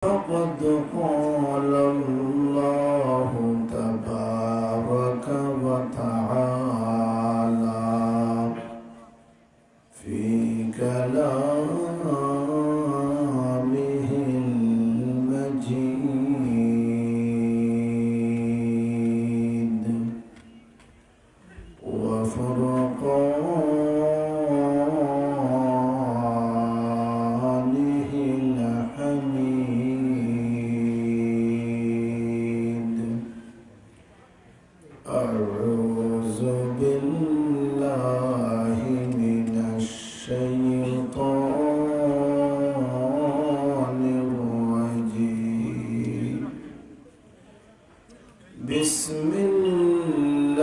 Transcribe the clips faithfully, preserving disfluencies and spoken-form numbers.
فقد قال الله تبارك وتعالى في كلامه المجيد وفرقانه الحميد. أعوذ بالله من الشيطان الرجيم. بسم الله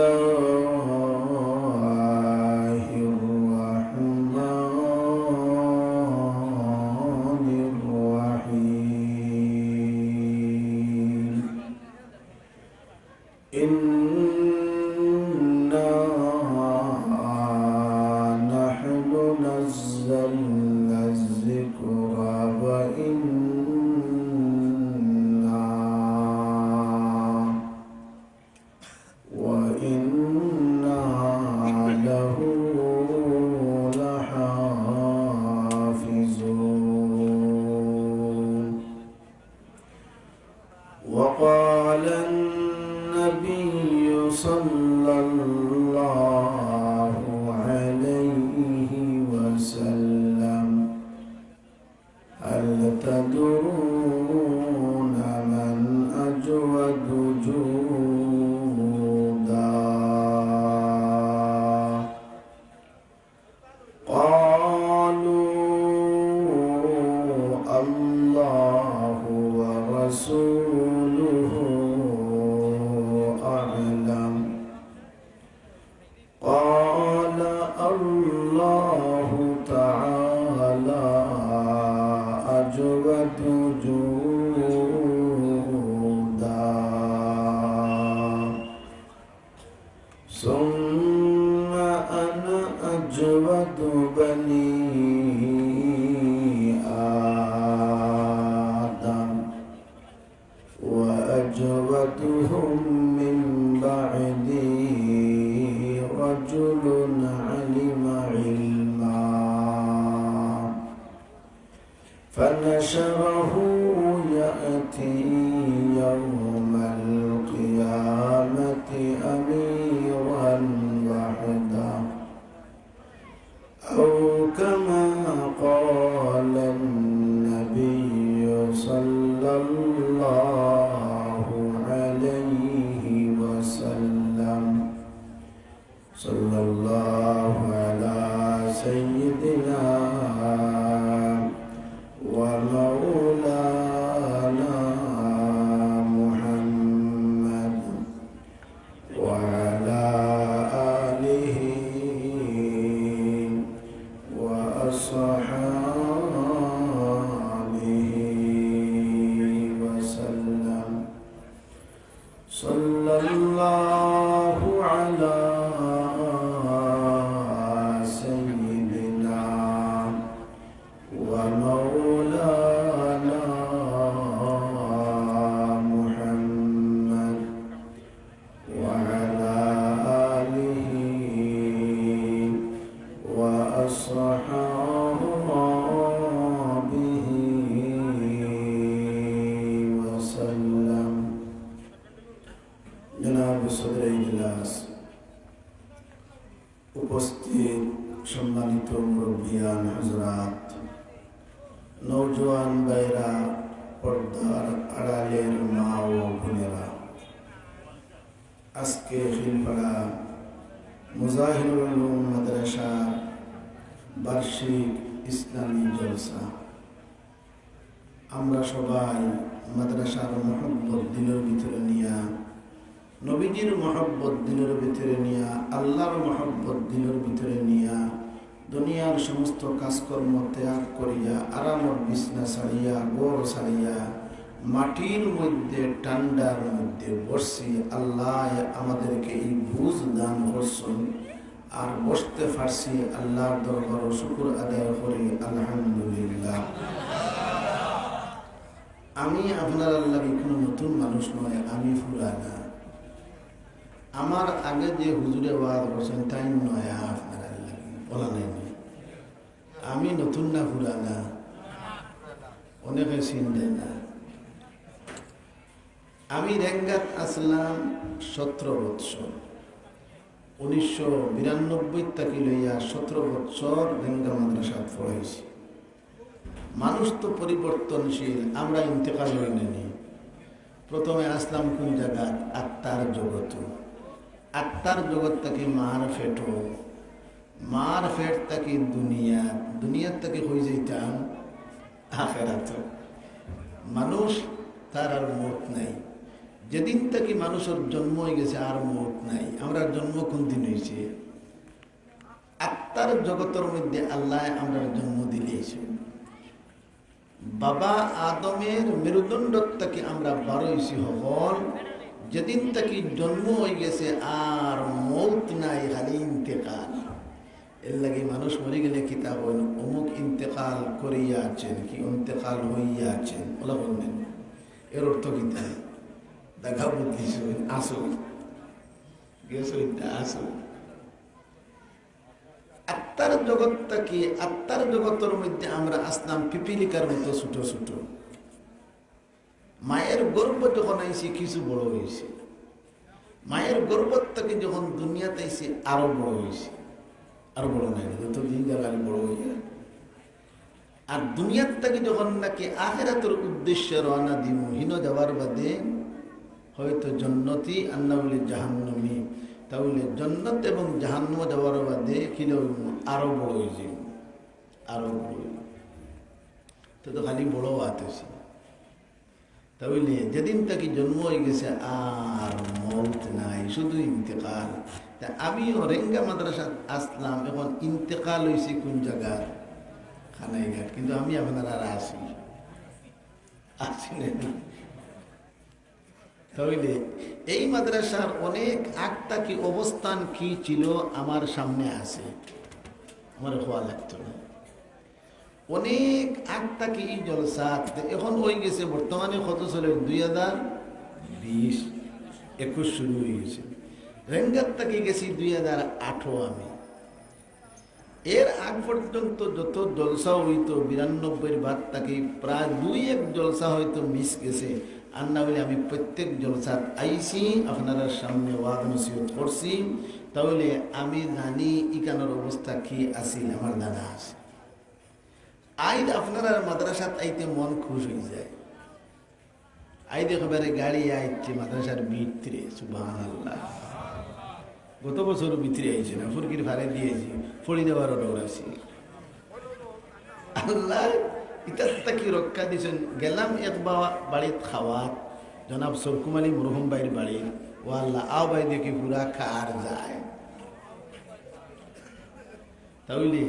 الرحمن الرحيم. إنا نحن نزلنا الذكر وإنا وإنا له لحافظون. وقال النبي صلى الله عليه وسلم: هل تدرون من أجود جودا؟ قالوا: الله ورسوله أعلم. قال: الله تعالى أجود جودا، ثم أنا أجود بني آدم، وأجودهم من بعدي رجل علم علما، فنشره يأتي يوم القيامة أميرا وحده، أو كما قال النبي صلى الله عليه وسلم. صلى الله على سيدنا ومولانا محمد وعلى آله وأصحابه وسلم. صلى الله على سيدنا ومولانا محمد وعلى آله وأصحابه وسلم. জনাব সদরে ইজলাস, উপস্থিত সম্মানিত মুরব্বিয়ান হযরত, নওজোয়ান ভাইরা, পর্দার আড়ালের মা ও বোনেরা, আজকে খিলপাড়া মুজাহিরুল উলুম মাদ্রাসার বার্ষিক ইসলামী জলসা। আমরা সবাই মাদ্রাসার মহব্বত দিলর ভিতরে নিয়া, নবীজির মহব্বত দিলর ভিতরে নিয়া, আল্লাহর মহব্বত দিলর ভিতরে নিয়া, দুনিয়ার সমস্ত কাজকর্ম ত্যাগ করিয়া, আরামর বিছনা ছাড়িয়া, ঘর ছাড়িয়া, মাটির মধ্যে, ঠান্ডার মধ্যে বসছি। আল্লাহ আমাদেরকে এই বুঝ দান করছেন, আর বসতে পারছি, আল্লাহর দরবারও শুকুর আদায় করি, আলহামদুলিল্লাহ। আমি আপনারার লাগি কোনো নতুন মানুষ নয়, আমি পুরানা। আমার আগে যে হুজুরে ওয়াজ করছেন, তাইন নয়া আপনারার লাগি, অলা নায় নি? আমি নতুন না পুরানা? অনেকে চিনইন না। আমি রেঙ্গাত আছলাম সতেরো বৎসর। উনিশশো বিরানব্বই থাকি লইয়া সতেরো বৎসর রেঙ্গা মাদ্রাসাত পড়াইছি। মানুষ তো পরিবর্তনশীল, আমরা ইন্তেকাল অই না নি। প্রথমে আছলাম কোন জাগাত? আত্মার জগত। আত্মার জগত থাকি মার পেটো, মার পেট থাকি দুনিয়াত, দুনিয়াত থাকি কই যাইতাম? আখেরাত। মানুষ, তার আর মউত নাই। যেদিন থাকি মানুষর জন্ম অই গেছে, আর মউত নাই। আমরার জন্ম কোন দিন অইছে? আত্মার জগতর মধ্যে আল্লায় আমরার জন্ম দিলাইছইন। বাবা আদমের মেরুদণ্ড থাকি আমরা বার অইছি হকল। যেদিন থাকি জন্ম অই গেছে, আর মউত নাই, খালি ইন্তেকাল। এর লাগি মানুষ মরি গেলে কিতা কইন? অমুক ইন্তেকাল করিয়াছেন, কি ইন্তেকাল হইয়াছেন, অলা কইন না নি? এর অর্থ কিতা? দাগা বুঝলিছইন, আসল। গেছইন না, আসল। আত্মার জগত থাকি, আত্মার জগতর মধ্যে আমরা আছলাম পিপিলিকার মতো ছোট ছোট। মায়ের গর্ভ যখন আইছি, কিছু বড় অইছে। মায়ের গর্ভ থাকি যখন দুনিয়াত আইছি, আরো বড় অইছে। আরো বড় নায় নি, যত দিন যায় খালি বড় অইয়া। আর দুনিয়াত থাকি যখন নাকি আখেরাতর উদ্দেশ্যে রওনা দিমু, হিনো যাওয়ার বাদে হয়তো জন্নতি, আর না অইলে জাহান্নামি। তা অইলে জন্নত এবং জাহান্নামো যাওয়ার বাদে কিলা অইমু? আরো বড় অইযিমু, আরো বড় অইমু। তে তো খালি বড় অওয়াত অইছে। তা অইলে যেদিন থাকি জন্ম অই গেছে, আর মউত নাই, শুধু ইন্তেকাল। তা আমিও রেঙ্গা মাদ্রাসাত আছলাম, এখন ইন্তেকাল অইছে কোন জাগাত? কানাইঘাট। কিন্তু আমি আপনারার আছি, আছি না নি? তা অইলে এই মাদ্রাসার অনেক আগ থাকি অবস্থান কি ছিল আমার সামনে আছে, আমারে কওয়া লাগতো না। অনেক আগ থাকি ই জলসাত, এখন অই গেছে, বর্তমানে কত চলে? দুই হাজার বিশ, একুশ শুরু অই গেছে। রেঙ্গাত থাকি গেছি দুই হাজার আঠারো আমি। এর আগ পর্যন্ত যত জলসা অইতো, বিরানব্বইর বাদ থাকি প্রায় দুই এক জলসা হয়তো মিস গেছে, আর না অইলে আমি প্রত্যেক জলসাত আইছি, আপনারার সামনে ওয়াজ নসিহত করছি। তা অইলে আমি জানি ইখানর অবস্থা কি আছিল, আমার জানা আছে। আইজ আপনারার মাদ্রাসাত আইতে মন খুশ অই যায়। আইজ একেবারে গাড়ি আইছে মাদ্রাসার ভিতরে, সুবহানাল্লাহ। গত বছর ভিতরে আইছে না, ফুরকির ফারে দিয়েছি, ফড়ি দেওয়ারও ডর আছে। আল্লাহ ইতার থাকি রক্ষা দিছইন। গেলাম এক বা-, বাড়িত খাওয়াত, জনাব সরকুম আলী মরহুম ভাইর বাড়িত। ও আল্লাহ, আও ভাই দেখি পুরা কার যায়। তা অইলে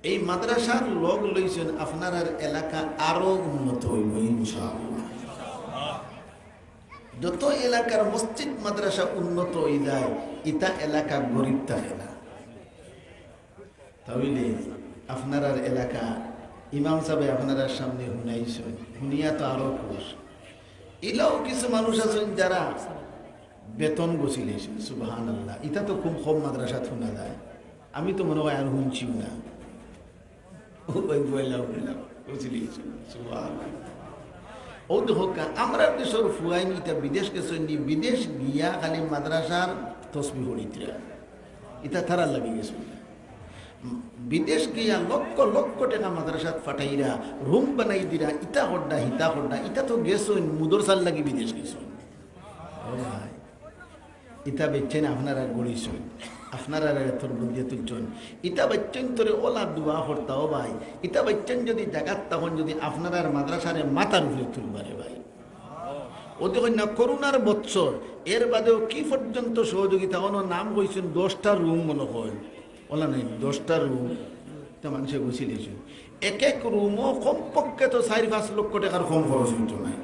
এই মাদ্রাসার লগ লইছইন, আপনারার এলাকা আরো উন্নত অইবো ইনশাআল্লাহ। যত এলাকার মসজিদ মাদ্রাসা উন্নত অই যায়, ইতা এলাকা গরিব থাকে না। তা অইলে আপনারার এলাকা ইমাম সাবে আপনারার সামনে হুনাইছইন, হুনিয়া তো আরো খুশ। ইলাও কিছু মানুষ আছইন যারা বেতন গছিলাইছইন, সুবহানাল্লাহ। ইতা তো খুব কম মাদ্রাসাত হুনা যায়, আমি তো মনে অয় আর হুনছিও না। ও ভাই, বইলা, বইলা, গছিলাইছইন, সুবহানাল্লাহ। ও দেখউক্কা, আমরার দেশর ফুয়াইন ইতা বিদেশ গেছইন নি, বিদেশ গিয়া খালি মাদ্রাসার তসবি পড়িতরা, ইতা তারার লাগি গেছইন। বিদেশ গিয়া লক্ষ লক্ষ টেকা মাদ্রাসাত ফাটাইরা, রুম বানাই দিরা, ইতা কররা, হিতা কররা, ইতা তো গেছইন মুদরসার লাগি বিদেশ গেছইন। ও ভাই, ইতা বাইচ্চাইন আপনারা গড়িছইন, আপনারা এতর বুদ্ধিয়া তুলছইন, ইতা বাইচ্চাইনতরে অলা দোয়া করতা, ও ভাই, ইতা বাইচ্চাইন যদি জাগাত তখন যদি আপনারার মাদ্রাসারে মাথার উপরে তুলবারে ভাই। ও দেখইন না, করোনার বৎসর, এর বাদেও কি পর্যন্ত সহযোগিতা, অনো নাম কইছইন দশটা রুম মনে অয়, অলা নাই, দশটা রুম, তা মানষে গছিলাইছইন। এক এক রুমও কমপক্ষে তো চাইর পাঁচ লক্ষ টেকার কম খরচ অইতো নায়।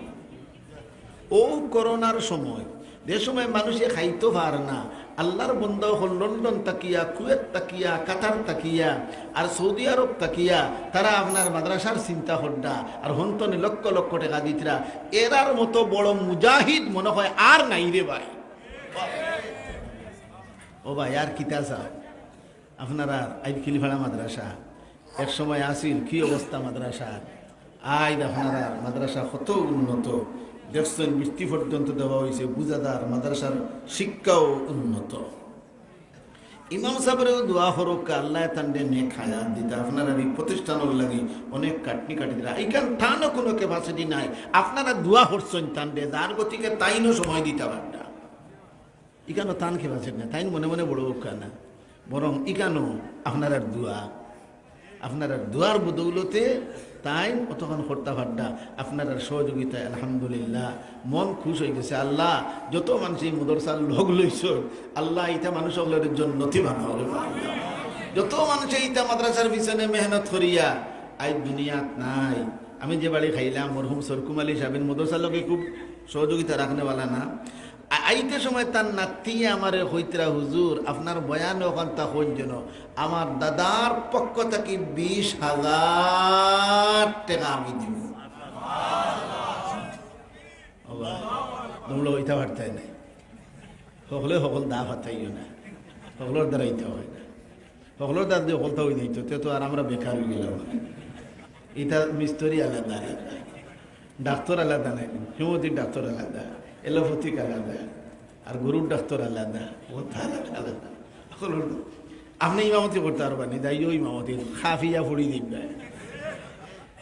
ও করোনার সময়, যে সময় মানষে খাইতো পার না, আল্লাহর বন্দা অকল লন্ডন থাকিয়া, কুয়েত থাকিয়া, কাতার থাকিয়া, আর সৌদি আরব থাকিয়া, তারা আপনার মাদ্রাসার চিন্তা কররা, আর হন্তনে লক্ষ লক্ষ টেকা দিতরা। এরার মতো বড় মুজাহিদ মনে হয় আর নাই রে ভাই। ও ভাই, আর কিতা চাও? আপনারার আইজ খিলিফাড়া মাদ্রাসা, এক সময় আছিল কি অবস্থা মাদ্রাসার, আইজ আপনারার মাদ্রাসা কত উন্নত। দেখছইন, বৃত্তি পর্যন্ত দেওয়া অইছে, বুঝা যার মাদ্রাসার শিক্ষাও উন্নত। ইমাম সাবরেও দোয়া করউক্কা, আল্লায় তানরে নেক হায়াত দিতা, আপনারার ই প্রতিষ্ঠানর লাগি অনেক খাটনি খাটিতরা। ইখান তানও কুনু capacity নাই, আপনারা দোয়া করছইন তানরে, যার গতিকে তাইনও সময় দিতা পাররা। ইখানও তান capacity নাই, তাইন মনে মনে বড় অউক্কা না, বরং ইখানও আপনারার দোয়া, আপনারার দোয়ার বদৌলতে তাইন অতখান করতা পাররা। আপনারার সহযোগিতায় আলহামদুলিল্লাহ মন খুশ অইগেছে। আল্লাহ, যত মানষে ই মাদ্রাসার লগ লইছইন, আল্লাহ ইতা মানুষ অকলরে জন্নতি বানাও রে আল্লাহ। যত মানষে ইতা মাদ্রাসার পিছনে মেহনত করিয়া আইজ দুনিয়াত নাই। আমি যে বাড়ি খাইলাম, মরহুম সরকুম আলী সাহেব ইন মাদ্রাসার লগে খুব সহযোগিতা রাখনেওয়ালা না। আ-, আইতে সময় তান নাতিয়ে আমারে কইতরা, "হুজুর, আপনার বয়ান অখানতা কইন যেন, আমার দাদার পক্ষ থাকি বিশ হাজার টেকা আমি দিমু।" ও ভাই, তোমরা অইতা পারতায় নায়। হকলে হকল দা ফাতাইও না, হকলর দ্বারা ইতা অয় না। হকলর দ্বারা যদি হকলতা অই যাইতো, তে তো আর আমরা বেকার অইগেলাম। ইতা মিস্ত্রি আলাদা, ডাক্তার আলাদা নায়, হোমিওপ্যাথির ডাক্তার আলাদা, অ্যালোপ্যাথিক আলাদা, আর গরুর ডাক্তার আলাদা, অতা আলাদা, আলাদা। হকলর দ্বারা। আপনে ইমামতি করতা পারবা নি, যাইও ইমামতি, কাফিয়া পড়ি দিবা।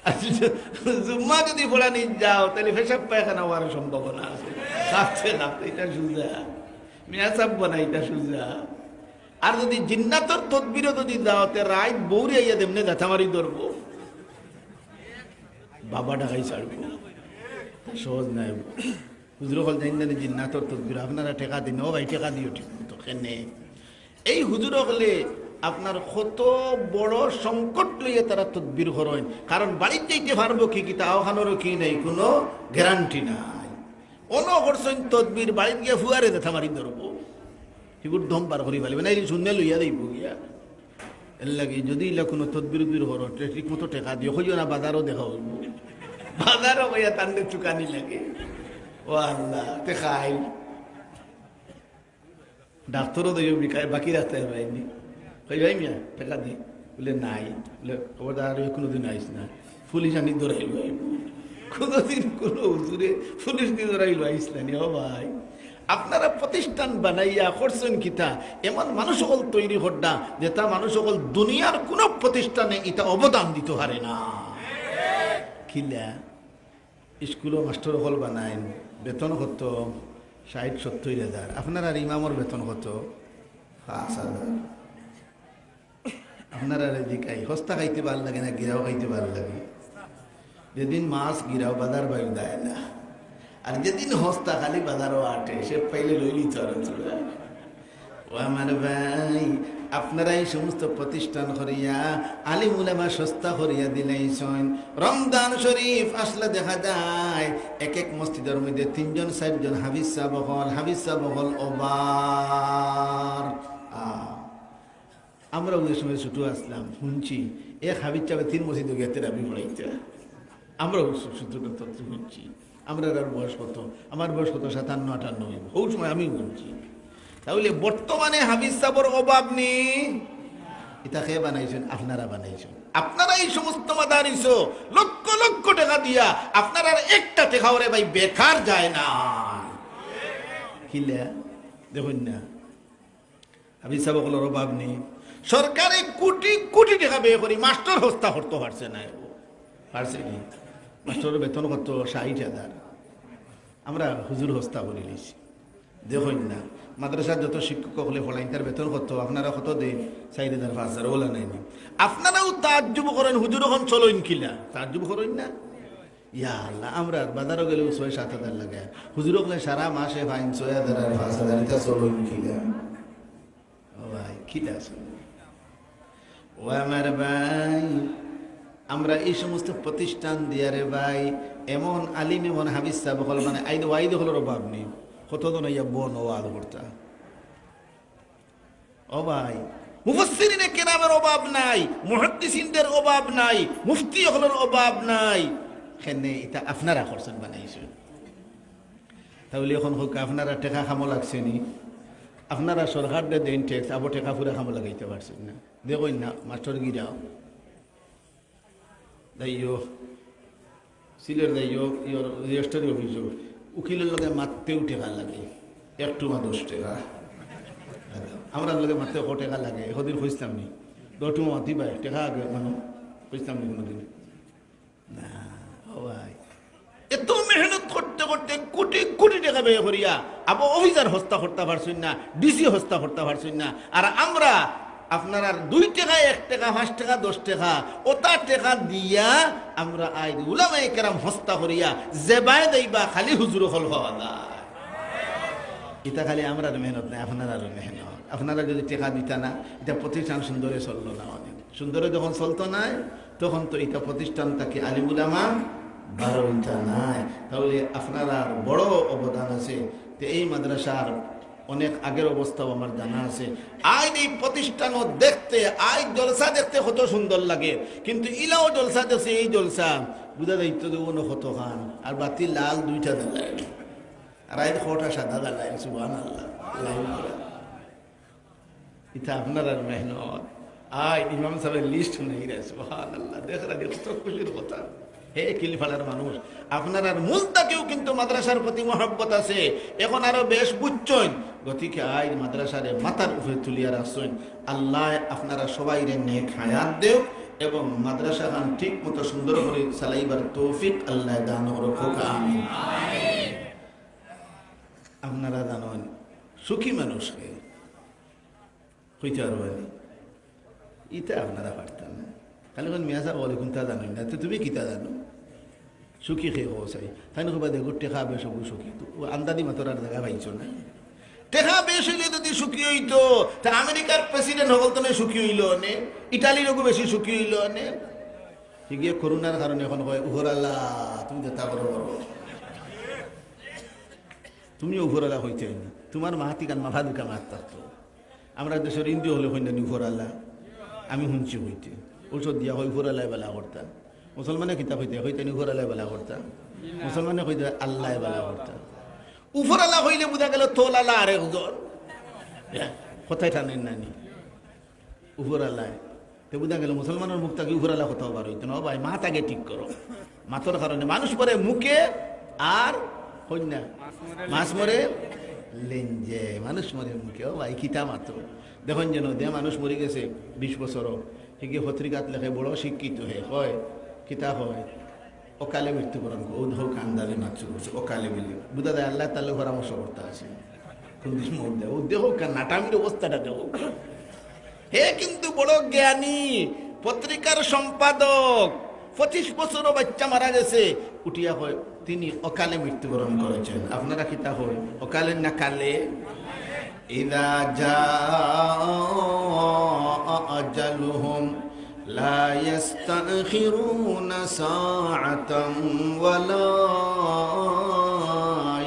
আর জুম্মা যদি পড়ানি যাও, তাইলে পেশাব পায়খানা অওয়ার সম্ভাবনা আছে। কাঁপতে কাঁপতে, ইটা সুজা। মিয়া সাব বানাই, ইটা সুজা। আর যদি জিন্নাতর তদবিরও যদি যাও, তে রাইত বউরে আইয়া দেমনে জাথা মারি ধরবো। বাবা ডাকাই ছাড়বো। সহজ নায়। হুজুর অকল জানইন না নি জিন্নাতর তদবির, আপনারা টেকা দিন, ও ভাই টেকা দিও ঠিক মতো, কেনে? এই হুজুর অকলে আপনার কত বড় সংকট লইয়া তারা তদবির করইন, কারণ বাড়িত যাইতে পারবো কি, কিতা অখানরও কি নাই, কুনু গ্যারান্টি নাই। অনো করছইন তদবির, বাড়িত গিয়া ফুয়ারে জাথা মারি ধরবো, হিগুর দম বার করি ফালিবো, নাইলে শূন্য লইয়া যাইবো গিয়া। এর লাগি যদি ইলা কুনু তদবির উদবির করো, তে ঠিক মতো টেকা দিও, কইও না বাজারও দেখা অইবো। বাজারও কইয়া তানরে চুকানি লাগে। ও আল্লাহ, তে খাই। ডাক্তারও দেখিও বিকায়, বাকি রাস্তায় পাইনি। কই, "ভাই মিয়া, টেকা দি।" বলে, "নাই।" বলে, "খবরদার, আর কুনুদিন আইস না।" পুলিশ আনি ধরাইল আইব। কুনুদিন কুনু হুজুরে পুলিশ নি ধরাইল আইস না নি, ও ভাই। আপনারা প্রতিষ্ঠান বানাইয়া করছইন কিতা? এমন মানুষ অকল তৈরি কররা, যেতা মানুষ অকল দুনিয়ার কুনু প্রতিষ্ঠানে ইতা অবদান দিতো পারে না। কিলা? স্কুলো মাস্টর অকল বানাইন, বেতন কত? ষাইট সত্তইর হাজার। আপনারার ইমামর বেতন কত? পাঁচ হাজার। আপনারারে জিকাই, হস্তা খাইতে ভালা লাগে না, গিরাও খাইতে ভালা লাগে? যেদিন মাছ গিরাও বাজার বাইর দেয় না, আর যেদিন হস্তা খালি বাজারও আটে, সে পাইলে লইলি চরণ চূড়া। ও আমার ভাই, আপনারা এই সমস্ত প্রতিষ্ঠান করিয়া, আলিম উলামা সস্তা করিয়া দিলাইছইন। রমজান শরীফ আসলে দেখা যায় এক এক মসজিদর মধ্যে তিনজন চাইরজন হাফিজ সাব অকল, হাফিজ সাব অকল ওভার। আ, আমরা ওই সময় ছোট আসলাম, হুনছি এক হাফিজ সাবে তিন মসজিদো গিয়া তেরাবি পড়াইতা। আমরাও ছোট তত হুনছি। আমরার আর বয়স কত? আমার বয়স কত? সাতান্ন আটান্ন অইবো। ওই সময় আমি হুনছি। তাইলে বর্তমানে হাফিজ সাবর অভাব নি? ইতা কে বানাইছইন? আপনারা বানাইছইন। আপনারা এই সমস্ত মাদারিসো লক্ষ লক্ষ টেকা দিয়া আপনারার একটা টেকাও রে ভাই বেকার যায় না। কিলা? দেখইন না, হাফিজ সাব অকলর অভাব নি? সরকারে কোটি কোটি টেকা ব্যয় করি মাস্টর হস্তা করতো পারছে না। পারছে নি? মাস্টরর বেতন কত? ষাইট হাজার। আমরা হুজুর হস্তা করিলিছি। দেখইন না, মাদ্রাসার যত শিক্ষক অকলে পড়াইন, তার বেতন কত? আপনারা কত দেইন? চাইর হাজার, পাঁচ হাজার, অলা নায় নি? আপনারাও তাজ্জুব করইন, হুজুর অখন চলইন কিলা? তাজ্জুব করইন না? ইয়া আল্লাহ, আমরার বাজারো গেলেও ছয় সাত হাজার লাগে। হুজুর অকলে সারা মাসে পাইন ছয় হাজার আর পাঁচ হাজার, ইতা চলইন কিলা? ও ভাই, কিলা চলইন? ও আমার ভাই, আমরা এই সমস্ত প্রতিষ্ঠান দিয়া রে ভাই, এমন আলিম, এমন হাফিজ সাব অকল, মানে, আইন ওয়াইদ অকলর অভাব নি। কতজন আইয়া বন ওয়াজ করতা। ও ভাই, মুফাসসিরিনে কেরামের অভাব নাই, মুহাদ্দিসিনদের অভাব নাই, মুফতি অকলর অভাব নাই। কেনে ইতা আপনারা করছইন, বানাইছইন। তাইলে অখন কউক্কা, আপনারার টেকা কামো লাগছে নি? আপনারা সরকাররে দেইন ট্যাক্স, আবো টেকা পুরা কামো লাগাইতা পারছইন না। দেখইন না, মাস্টর গিরাও। যাইও, সিলেট যাইও, ইয়র রেজিস্ট্রারি অফিসো, উকিলর লগে মাততেউ টেকা লাগে, এক টুমা দশ টেকা। আমরার লগে মাততে কত টেকা লাগে, একদিন কইছলাম নি, দশ টুমা মাতিবায়, টেকা আগে মানে কইছলাম নি কুনুদিন? না, ও ভাই, এত মেহনত করতে করতে কোটি কোটি টেকা ব্যয় করিয়া আবো অফিসার হস্তা করতা পারছইন না, ডিসি হস্তা করতা পারছইন না। আর আমরা আপনারার দুই টেকা, এক টেকা, পাঁচ টেকা, দশ টেকা, অতা টেকা দিয়া আমরা আইজ উলামায়ে কেরাম হস্তা করিয়া যেবায় যাইবা খালি হুজুর অকল পাওয়া যায়। ইতা খালি আমরার মেহনত নায়, আপনারারও মেহনত। আপনারা যদি টেকা দিতা না, ইতা প্রতিষ্ঠান সুন্দরে চললো না। অনেক সুন্দরে যখন চলতো নায়, তখন তো ইতা প্রতিষ্ঠান থাকি আলিম উলামা বারইতা নায়। তাইলে আপনারার বড় অবদান আছে। তে এই মাদ্রাসার অনেক আগের অবস্থাও আমার জানা আছে। আইজ এই প্রতিষ্ঠানও দেখতে, আইজ জলসা দেখতে কত সুন্দর লাগে, কিন্তু ইলাও জলসা দেখছে, এই জলসা বুঝা যাইতো যে অনো কতখান, আর বাতি লাল দুইটা জ্বালায়, আর আইজ কয়টা সাদা জ্বালায়। সুবহানাল্লাহ, আল্লাহু আকবার। ইতা আপনারার মেহনত। আইজ ইমাম সাবে লিস্ট হুনাইরা, সুবহানাল্লাহ। দেখরা, দেখরা, কত খুশির কথা। হে কিলফালার মানুষ, আপনারার মূল থাকিউ কিন্তু মাদ্রাসার প্রতি মহব্বত আছে। অখন আরো বেশ বুঝছইন, গতিকে আইজ মাদ্রাসারে মাথার উপরে তুলিয়া রাখছইন। আল্লায় আপনারা সবাইরে নেক হায়াত দেউক এবং মাদ্রাসাখান ঠিক মতো সুন্দর করি চালাইবার তৌফিক আল্লায় দান করউক। আমিন। আপনারা জানইন, সুখী মানুষ কে কইতা পারবা নি? ইতা আপনারা পারতা না। খালি কইন, "মিয়া সাব, অউ কুন্তা জানইন না, তে তুমি কিতা জানো?" সুখী কে কও চাই। তাইন কইবা, "দেখো, টেকা বেশ অগু সুখী।" তো অউ আন্দাজি মাতর আর জাগা পাইছো না। টেকা বেশ অইলে যদি সুখী অইতো, তে আমেরিকার প্রেসিডেন্ট হকল তো নে সুখী অইলো অনে, ইটালির অগু বেশি সুখী অইলো অনে। হিগিয়ে করোনার কারণে অখন কয়, "উপরআলা, তুমি যেতা করো করো।" তুমিও উপরআলা কইতে অইনি। তুমার মাত ইখান মাফা দুকা মাত থাকতো। আমরার দেশর হিন্দু অকলে কইন না নি উপরআলা? আমি হুনছি কইতে। ঔষধ দিয়া কয় উপরআলায় বালা করতা। মুসলমানে কিতা কইতা? কইতা নি উপরআলায় বালা করতা। মুসলমানে কইতা আল্লায় বালা করতা। উপরআলা কইলে বুঝা গেল তলআলা আরেকজন। ইয়া, কথায় টানইন না নি? উপরআলায়। তে বুঝা গেল মুসলমানর মুখ থাকি উপরআলা কথাও বার অইতো না। ও ভাই, মাত আগে ঠিক করো। মাতর কারণে মানুষ মরে মুখে আর কইন না। মাছ মরে লেঞ্জে, মানুষ মরে মুখে। ও ভাই, কিতা মাতো? দেখইন যেন, যে মানুষ মরি গেছে বিশ বছরও, হিগিয়ে পত্রিকাত লেখে বড় শিক্ষিত হে, কয়, কিতা কয়? অকালে মৃত্যুবরণ কর-, অউ দেখো কান্দালি মাতছে, অকালে বিলি। বুঝা যায় আল্লায় তার লগে পরামর্শ করতা আছে। কুনদিন মউত দেয়। অউ দেখো কা-, নাটামির অবস্থাটা দেখো। হে কিন্তু বড় জ্ঞানী, পত্রিকার সম্পাদক, পঁচিশ বছরও বাইচ্চা মারা গেছে, উঠিয়া কয়, "তিনি অকালে মৃত্যুবরণ করেছেন।" আপনারা কিতা কইন? অকালে না কালে? ইযা জাআ আজালুহুম লা ইয়াস্তাখিরুনা সাআতান ওয়া লা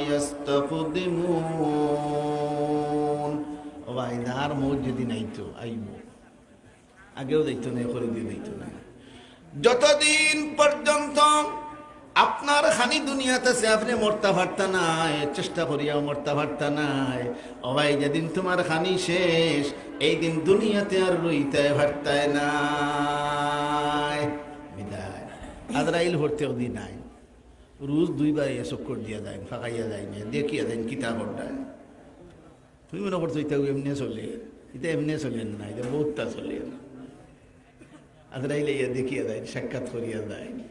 ইয়াস্তাকদিমুন। ও ভাই, যার মউত যেদিন আইতো, আইবো। আগেও যাইতো না, পরেও যাইতো না। যতদিন পর্যন্ত আপনার খানি দুনিয়াত আছে, আপনে মরতা পারতা নায়, চেষ্টা করিয়াও মরতা পারতা নায়। ও ভাই, যেদিন তুমার খানি শেষ, এই দিন দুনিয়াতে আর রইতায় পারতায় নায়। বিদায়। আজরাইল পরতেক দিন আইন। রোজ দুইবার ইয়া চক্কর দিয়া যাইন, ফাকাইয়া যাইন, দেখিয়া যাইন, কিতা কররা। তুমি মনে করছো ইতা এমনে চলে? ইতা এমনে চলে না, ইতা বউততা চলে। আজরাইল আইয়া দেখিয়া যাইন, সাক্ষাৎ করিয়া যাইন।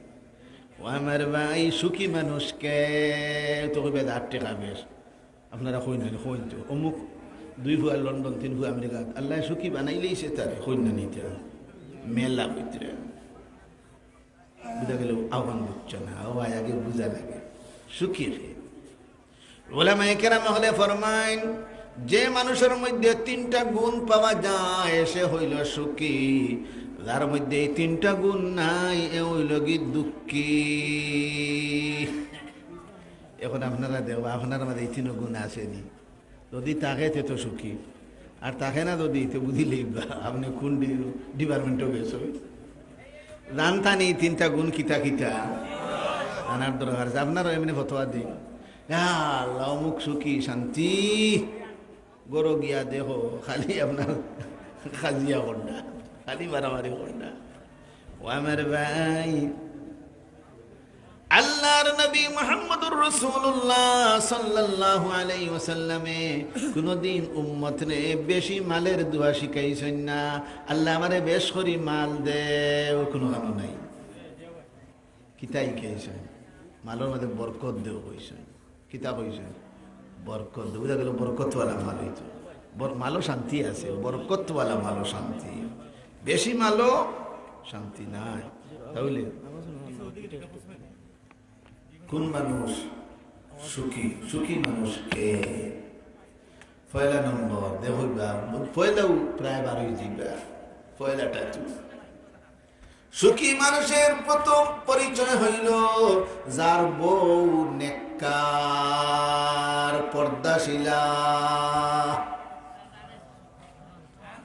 ও আমার ভাই, সুখী মানুষ কে? তো কইবা, "যার টেকা বেশ।" আপনারা কইন না নি, কইন তো। অমুক দুই ফুয়া লন্ডন, তিন ফুয়া আমেরিকা, আল্লায় সুখী বানাইলাইছে তারে, কইন না নি ইতা? মেলা ভিতরে। বুঝা গেল, আহ্বান বুঝছো না, ও ভাই, আগে বুঝা লাগে। সুখী কে? উলামায়ে কেরাম অকলে ফরমাইন, যে মানুষর মধ্যে তিনটা গুণ পাওয়া যায়, সে অইলো সুখী। যার মধ্যে এই তিনটা গুণ নাই, এ অইলো গি দুঃখী। এখন আপনারা দেখবা, আপনার মাঝে এই তিন গুণ আছে নি? যদি থাকে, তে তো সুখী। আর থাকে না যদি, তে বুঝিলেইবা আপনে কুন ডি-, department-ও গেছইন। জানতানি তিনটা গুণ কিতা কিতা, জানার দরকার আছে। আপনারা এমনে ফতোয়া দিন, "ইয়া আল্লাহ, অমুক সুখী, শান্তি।" ঘরো গিয়া দেখো, খালি আপনার কাজিয়া কররা, খালি মারামারি কররা। ও আমার ভাই, আল্লাহর নবী মুহাম্মদুর রাসূলুল্লাহ সাল্লাল্লাহু আলাইহি ওয়াসাল্লামে কুনুদিন উম্মতরে বেশি মালের দোয়া শিখাইছইন না, "আল্লাহ, আমারে বেশ করি মাল দেও", কুনু কানো নাই। কিতা শিখাইছইন? মালর মাঝে বরকত দেও কইছইন। কিতা কইছইন? বরকত দেও। বুঝা গেল বরকতওয়ালা মাল অইতো। বর-, মালও শান্তি আছে, বরকতওয়ালা মালও শান্তি। বেশি মালও শান্তি নাই। তাইলে কুন মানুষ সুখী? সুখী মানুষ কে? পয়লা নম্বর, দেখো বা, পয়লাউ প্রায় বারই দিবা। পয়লাটা তো সুখী মানুষের প্রথম পরিচয় হইল যার বউ নেককার, পর্দাশীলা।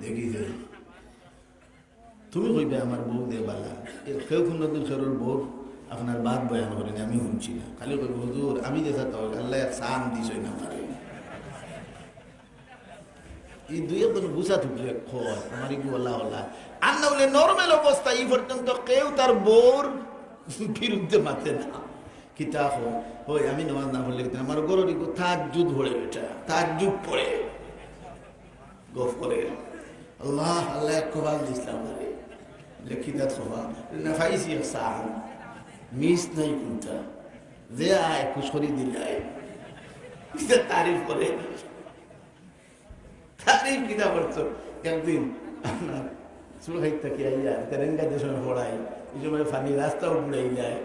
দেখি যে তুমি কইবে, "আমার বউ দে বালা।" এ, কেউ কুনুদিন কেউর বউর আপনার বাদ বয়ান করেনি, আমি হুনছি না। খালি কইবে, "হুজুর, আমি যে সাথে আল্লাহ এক সান দিছইন আমারে।" এই দুই একজন গুছা তুকলে কয়, "আমার ইগু ওলা ওলা।" আর না হলে normal অবস্থা, এই পর্যন্ত কেউ তার বউর বিরুদ্ধে মাতে না। কিতা কয়, "ওই আমি নামাজ না পড়লে কিতা, আমার ঘরর ইগু তাহাজ্জুদ পড়ে বেটা, তাহাজ্জুদ পড়ে।" গফ করে, "আল্লাহ, আল্লাহ এক কপাল দিছলা আমারে।" লেখি দাত কপাল, না পাইছি এক সান, মিস নাই কুনটা। যে আয়, খুশ করি দিলাই। কিতা তারিফ করে। তারিফ কিতা করছো? একদিন আপনার সুরখাইত থাকি আইয়া, তেরেঙ্গা যে সময় পড়াই, এই সময় পানি রাস্তাও বুড়াই যায়।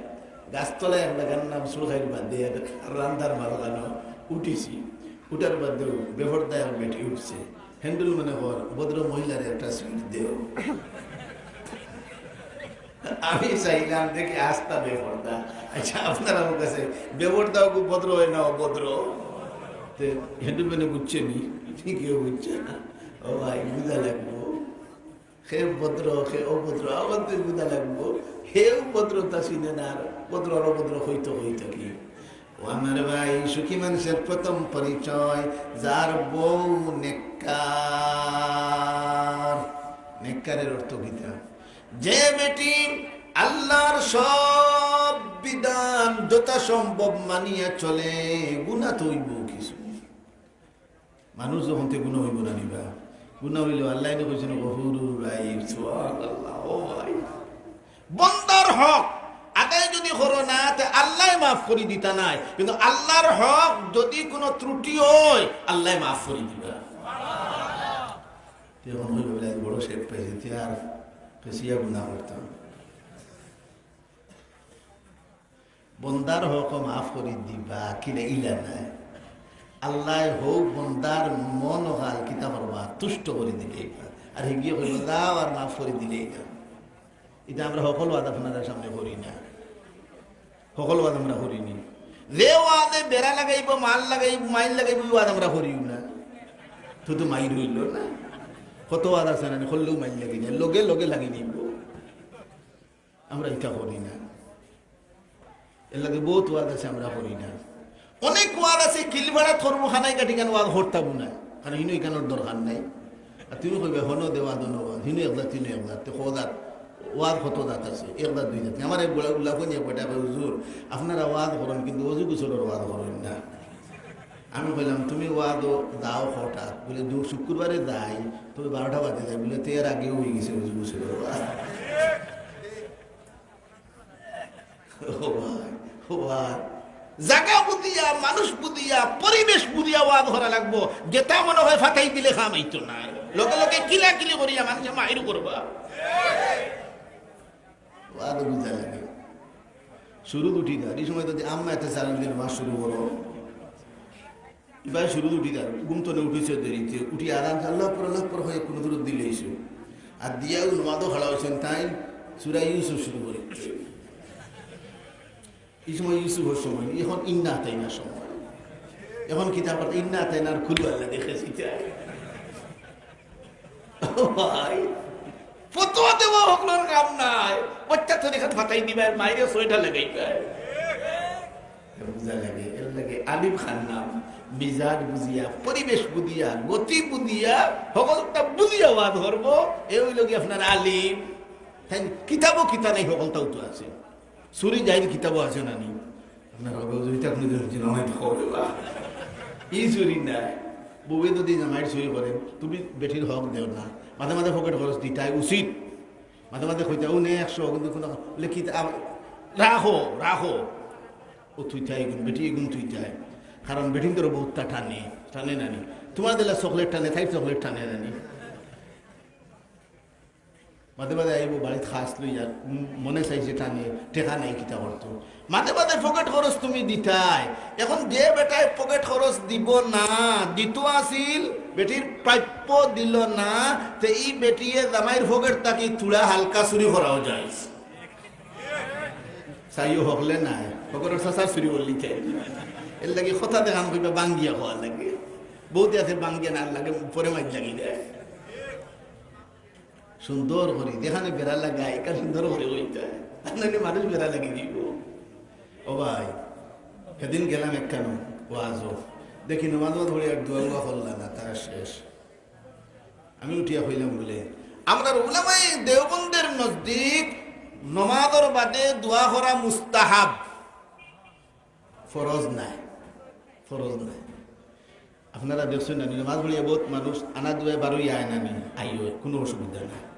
গাছতলায় এক জাগার নাম সুরখাইর বাদে, রান্দার মাঝখানো উঠিছি। উঠার বাদেও বেপর্দায় এক বেটি উঠছে। হ্যান্ডেল মনে কর, ভদ্র মহিলারে একটা সিট দেও। আমি চাইলাম, দেখি আস্তা বেপর্দা। আচ্ছা, আপনার আমার কাছে বেপর্দা ওগু ভদ্র হয় না অভদ্র? তে হ্যান্ডেল মানে বুঝছে নি? কেউ বুঝছে না। ও ভাই, বুঝা লাগবো। হে ভদ্র, হে অভদ্র, আমার তো বুঝা লাগবো। হে ভদ্রতা চিনে না, আর ভদ্র আর অভদ্র হইতো হইতো কি? ও আমার ভাই, সুখী মানুষের প্রথম পরিচয়, যার বউ নেককার। নেককারের অর্থ কিতা? যে বেটি আল্লাহর সব বিধান যথাসম্ভব মানিয়া চলে, গুনা তো অইবো কিছু। মানুষ যখন তে গুনা অইবো না নিবা, গুনা অইলেও আল্লাহ এনে কইছেন, "গফুরুর রাহিম।" সুবহানাল্লাহ, ও ভাই, বন্দার হক আদায় যদি করো না, তে আল্লাহ মাফ করি দিতা নায়, কিন্তু আল্লাহর হক যদি কোনো ত্রুটি হয়, আল্লাহ মাফ করি দিবা। তে এখন হইল বলে, "আজ বড় শেখ পাইছি, তে আর পেছিয়া গুনা করতাম।" বন্দার হক মাফ করি দিবা, কিলা ইলা নাই। আল্লাহ হক বন্দার মন হাল কিতা করবা, তুষ্ট করি দিলে ইবা। আর হিগিয়ে কইল, "যাও আর মাফ করি দিলে ইবা।" এটা আমরা হকল ওয়াজ আপনারা সামনে করি না, হকল ওয়াজ আমরা করি নি। যে ওয়াজে বেড়া লাগাইবো, মাল লাগাইবো, মাইল লাগাইবো, ওই ওয়াজ আমরা করিও না। তো তো মাইর হইল না, কত ওয়াজ আছে না, করলেও মাইল লাগি যায়, লগে লগে লাগি নিব। আমরা ইটা করি না। এর লাগি বহুত ওয়াজ আছে আমরা করি না। অনেক ওয়াজ আছে কিলবাড়া থরমু খানাই কাটি কেন ওয়াজ করতাম না, কারণ হিনো ইখানোর দরকার নাই। আর তুমি কইবে, "হনো দে ওয়াজ, হনো ওয়াজ, হিনো এক জাত, হিনো এক জাত, তে কত জাত, ওয়াজ কত জাত আছে, এক জাত দুই জাত।" আমার এক বড় উল্লাফ নিয়ে কয়টা কয়, "হুজুর, আপনারা ওয়াজ করেন কিন্তু অজু গোসলর ওয়াজ করেন না।" আমি কইলাম, "তুমি ওয়াজো যাও কটাত?" বলে, "দু শুক্রবারে যাই, তবে বারোটা বাজে যাই।" বলে, "তে এর আগেও হয়ে গেছে অজু গোসলর ওয়াজ।" ও ভাই, ও ভাই, জাগা বুঝিয়া, মানুষ বুঝিয়া, পরিবেশ বুঝিয়া ওয়াজ করা লাগবো। যেটা মনে হয় ফাটাই দিলে কাম অইতো না, লগে লগে কিলাকিলি করিয়া মানুষে মাইর করবা। ওয়াজ বুঝা লাগে। শুরু উঠি না, এই সময় যদি আম্মা এতে চালান দিন ওয়াজ শুরু করো। ইবায় শুরু উঠি যার, ঘুম তনে উঠিছে দেরিতে, উঠি আরাম আল্লাহ আকবার, আল্লাহ আকবার হয়ে কোনো দূর দিলে এসে। আর দিয়াও নমাজও খাড়া হয়েছেন, তাই সূরা ইউসুফ শুরু করে। এই সময় ইউসুফের সময় নেই, এখন ইন্না তাইনা সময়। এখন কিতাব পড়তে ইন্না তাইনার খুলু আল্লাহ দেখেছি তাই। ভাই, ফতোয়া দেওয়া হকলর কাম নায়। বাচ্চা তো এখান ফাটাই দিবা, মাইরে সোয়েটার লাগাইবা। বুঝা লাগে, এর লাগে আলিম খান নাম। মিজাজ বুঝিয়া, পরিবেশ বুঝিয়া, গতি বুঝিয়া, হকলটা বুঝিয়া ওয়াজ করবো, এ অইলো গি আপনার আলিম। তাই কিতাবও কিতা নাই, হকলটাও তো আছে। চুরি জাহির কিতাবও আছে না নি? আপনার হবে, যদি আপনি যদি না হয় তো হবে বা। ই চুরি নাই। বউয়ে যদি জামাইর চুরি করে, তুমি বেটির হক দেও না। মাঝে মাঝে পকেট খরচ দিতায় উচিত। মাঝে মাঝে কইতায়, "ও নে একশো, কিন্তু কোনো লেখিত আম-, রাখো, রাখো।" ও তুইতায় এগুন, বেটি এগুন তুইতায়। কারণ বেটিন্তর বউততা টানে, টানে না নি? তোমার দিলা চকলেট টানে, তাই চকলেট টানে না নি? মাঝে মাঝে আইবো বাড়িত খাস লইয়া, উম, মনে চাইছে টানে, টেকা নাই, কিতা করতো? মাঝে মাঝে পকেট খরচ তুমি দিতায়। এখন যে বেটায় পকেট খরচ দিব না, দিত আছিল, বেটির প্রাপ্য দিল না, তে ই বেটিয়ে জামাইর পকেট থাকি থুড়া হালকা চুরি করাও যায়। চাইও হকলে নাই, হকলর চাচার চুরি করলি কে? এর লাগি কথা দেখান কইবা বাঙ্গিয়া খাওয়া লাগে। বউতে আছে বাঙ্গিয়া না লাগে, পরে মাইর লাগি দেয়। সুন্দর করি, যেখানে বেড়া লাগায়, এখানে সুন্দর করি কইতে হয়। আর নাইলে মানুষ বেড়া লাগি দিব। ও ভাই, সেদিন গেলাম একখানো ওয়াজও। দেখি নমাজ নমাজ পড়ি আর দোয়া উয়া করলা না, তার শেষ। আমি উঠিয়া কইলাম বলে, "আমরার উলামায়ে দেওবন্দের নজদিক নমাজর বাদে দোয়া করা মুস্তাহাব, ফরজ নায়, ফরজ নায়।" আপনারা দেখছইন না নি, নমাজ পড়িয়া বউত মানুষ আনা দুয়ায় বারোই আয় না নি, আইও, কোনো অসুবিধা নাই।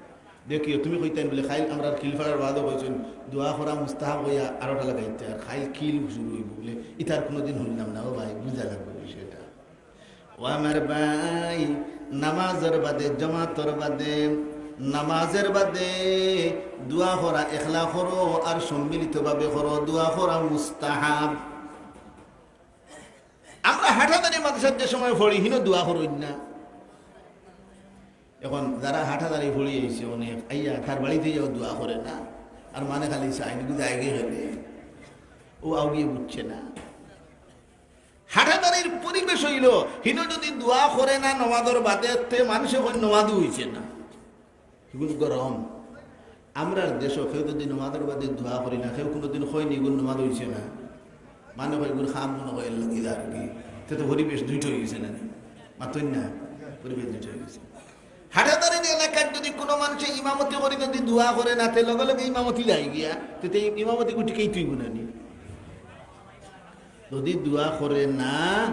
দেখিও, তুমি কইতাইন বলে, "খাইল আমরার কিলফাড়ার বাদও কইছইন, দোয়া করা মুস্তাহাব কইয়া আরোটা লাগাইতে, আর খাইল কিল শুরু অইব বলে, ইতার কোনোদিন শুনলাম না।" ও ভাই, বুঝা লাগবে বিষয়টা। ও আমার ভাই, নামাজর বাদে, জমাতর বাদে, নামাজের বাদে দোয়া করা একলা করো আর সম্মিলিতভাবে করো, দোয়া করা মুস্তাহাব। আমরা হাটহাজারী মাদ্রাসাত যে সময় পড়ি, হিনো দোয়া করইন না। এখন যারা হাটহাজারী পড়ি আইছে অনেক, আইয়া তার বাড়িত যাও দোয়া করে না, আর মানে খালি চাই, কিন্তু যায় গিয়ে খেলে, ও আউগিয়ে বুঝছে না। হাটহাজারীর পরিবেশ অইলো, হিনো যদি দোয়া করে না নমাজর বাদে, তে মানুষে কয় নমাজও অইছে না। ইগুন গরম। আমরার দেশো কেউ যদি নমাজর বাদে দোয়া করি না, কেউ কোনোদিন কয়নি, "ইগুন নমাজ অইছে না।" মানে কয়, "ইগুন খাম মনে কয়, এর লাগি যার কি।" তে তো পরিবেশ দুইটা অই গেছে না নি? মাতইন না, পরিবেশ দুইটা অই গেছে। হাটহাজারীর এলাকার যদি কোনো মানুষে ইমামতি করি যদি দোয়া করে না, তে লগে লগে ইমামতি যায় গিয়া, তে তে ইমামতি গুটি কেই তুই গুনানি। যদি দোয়া করে না,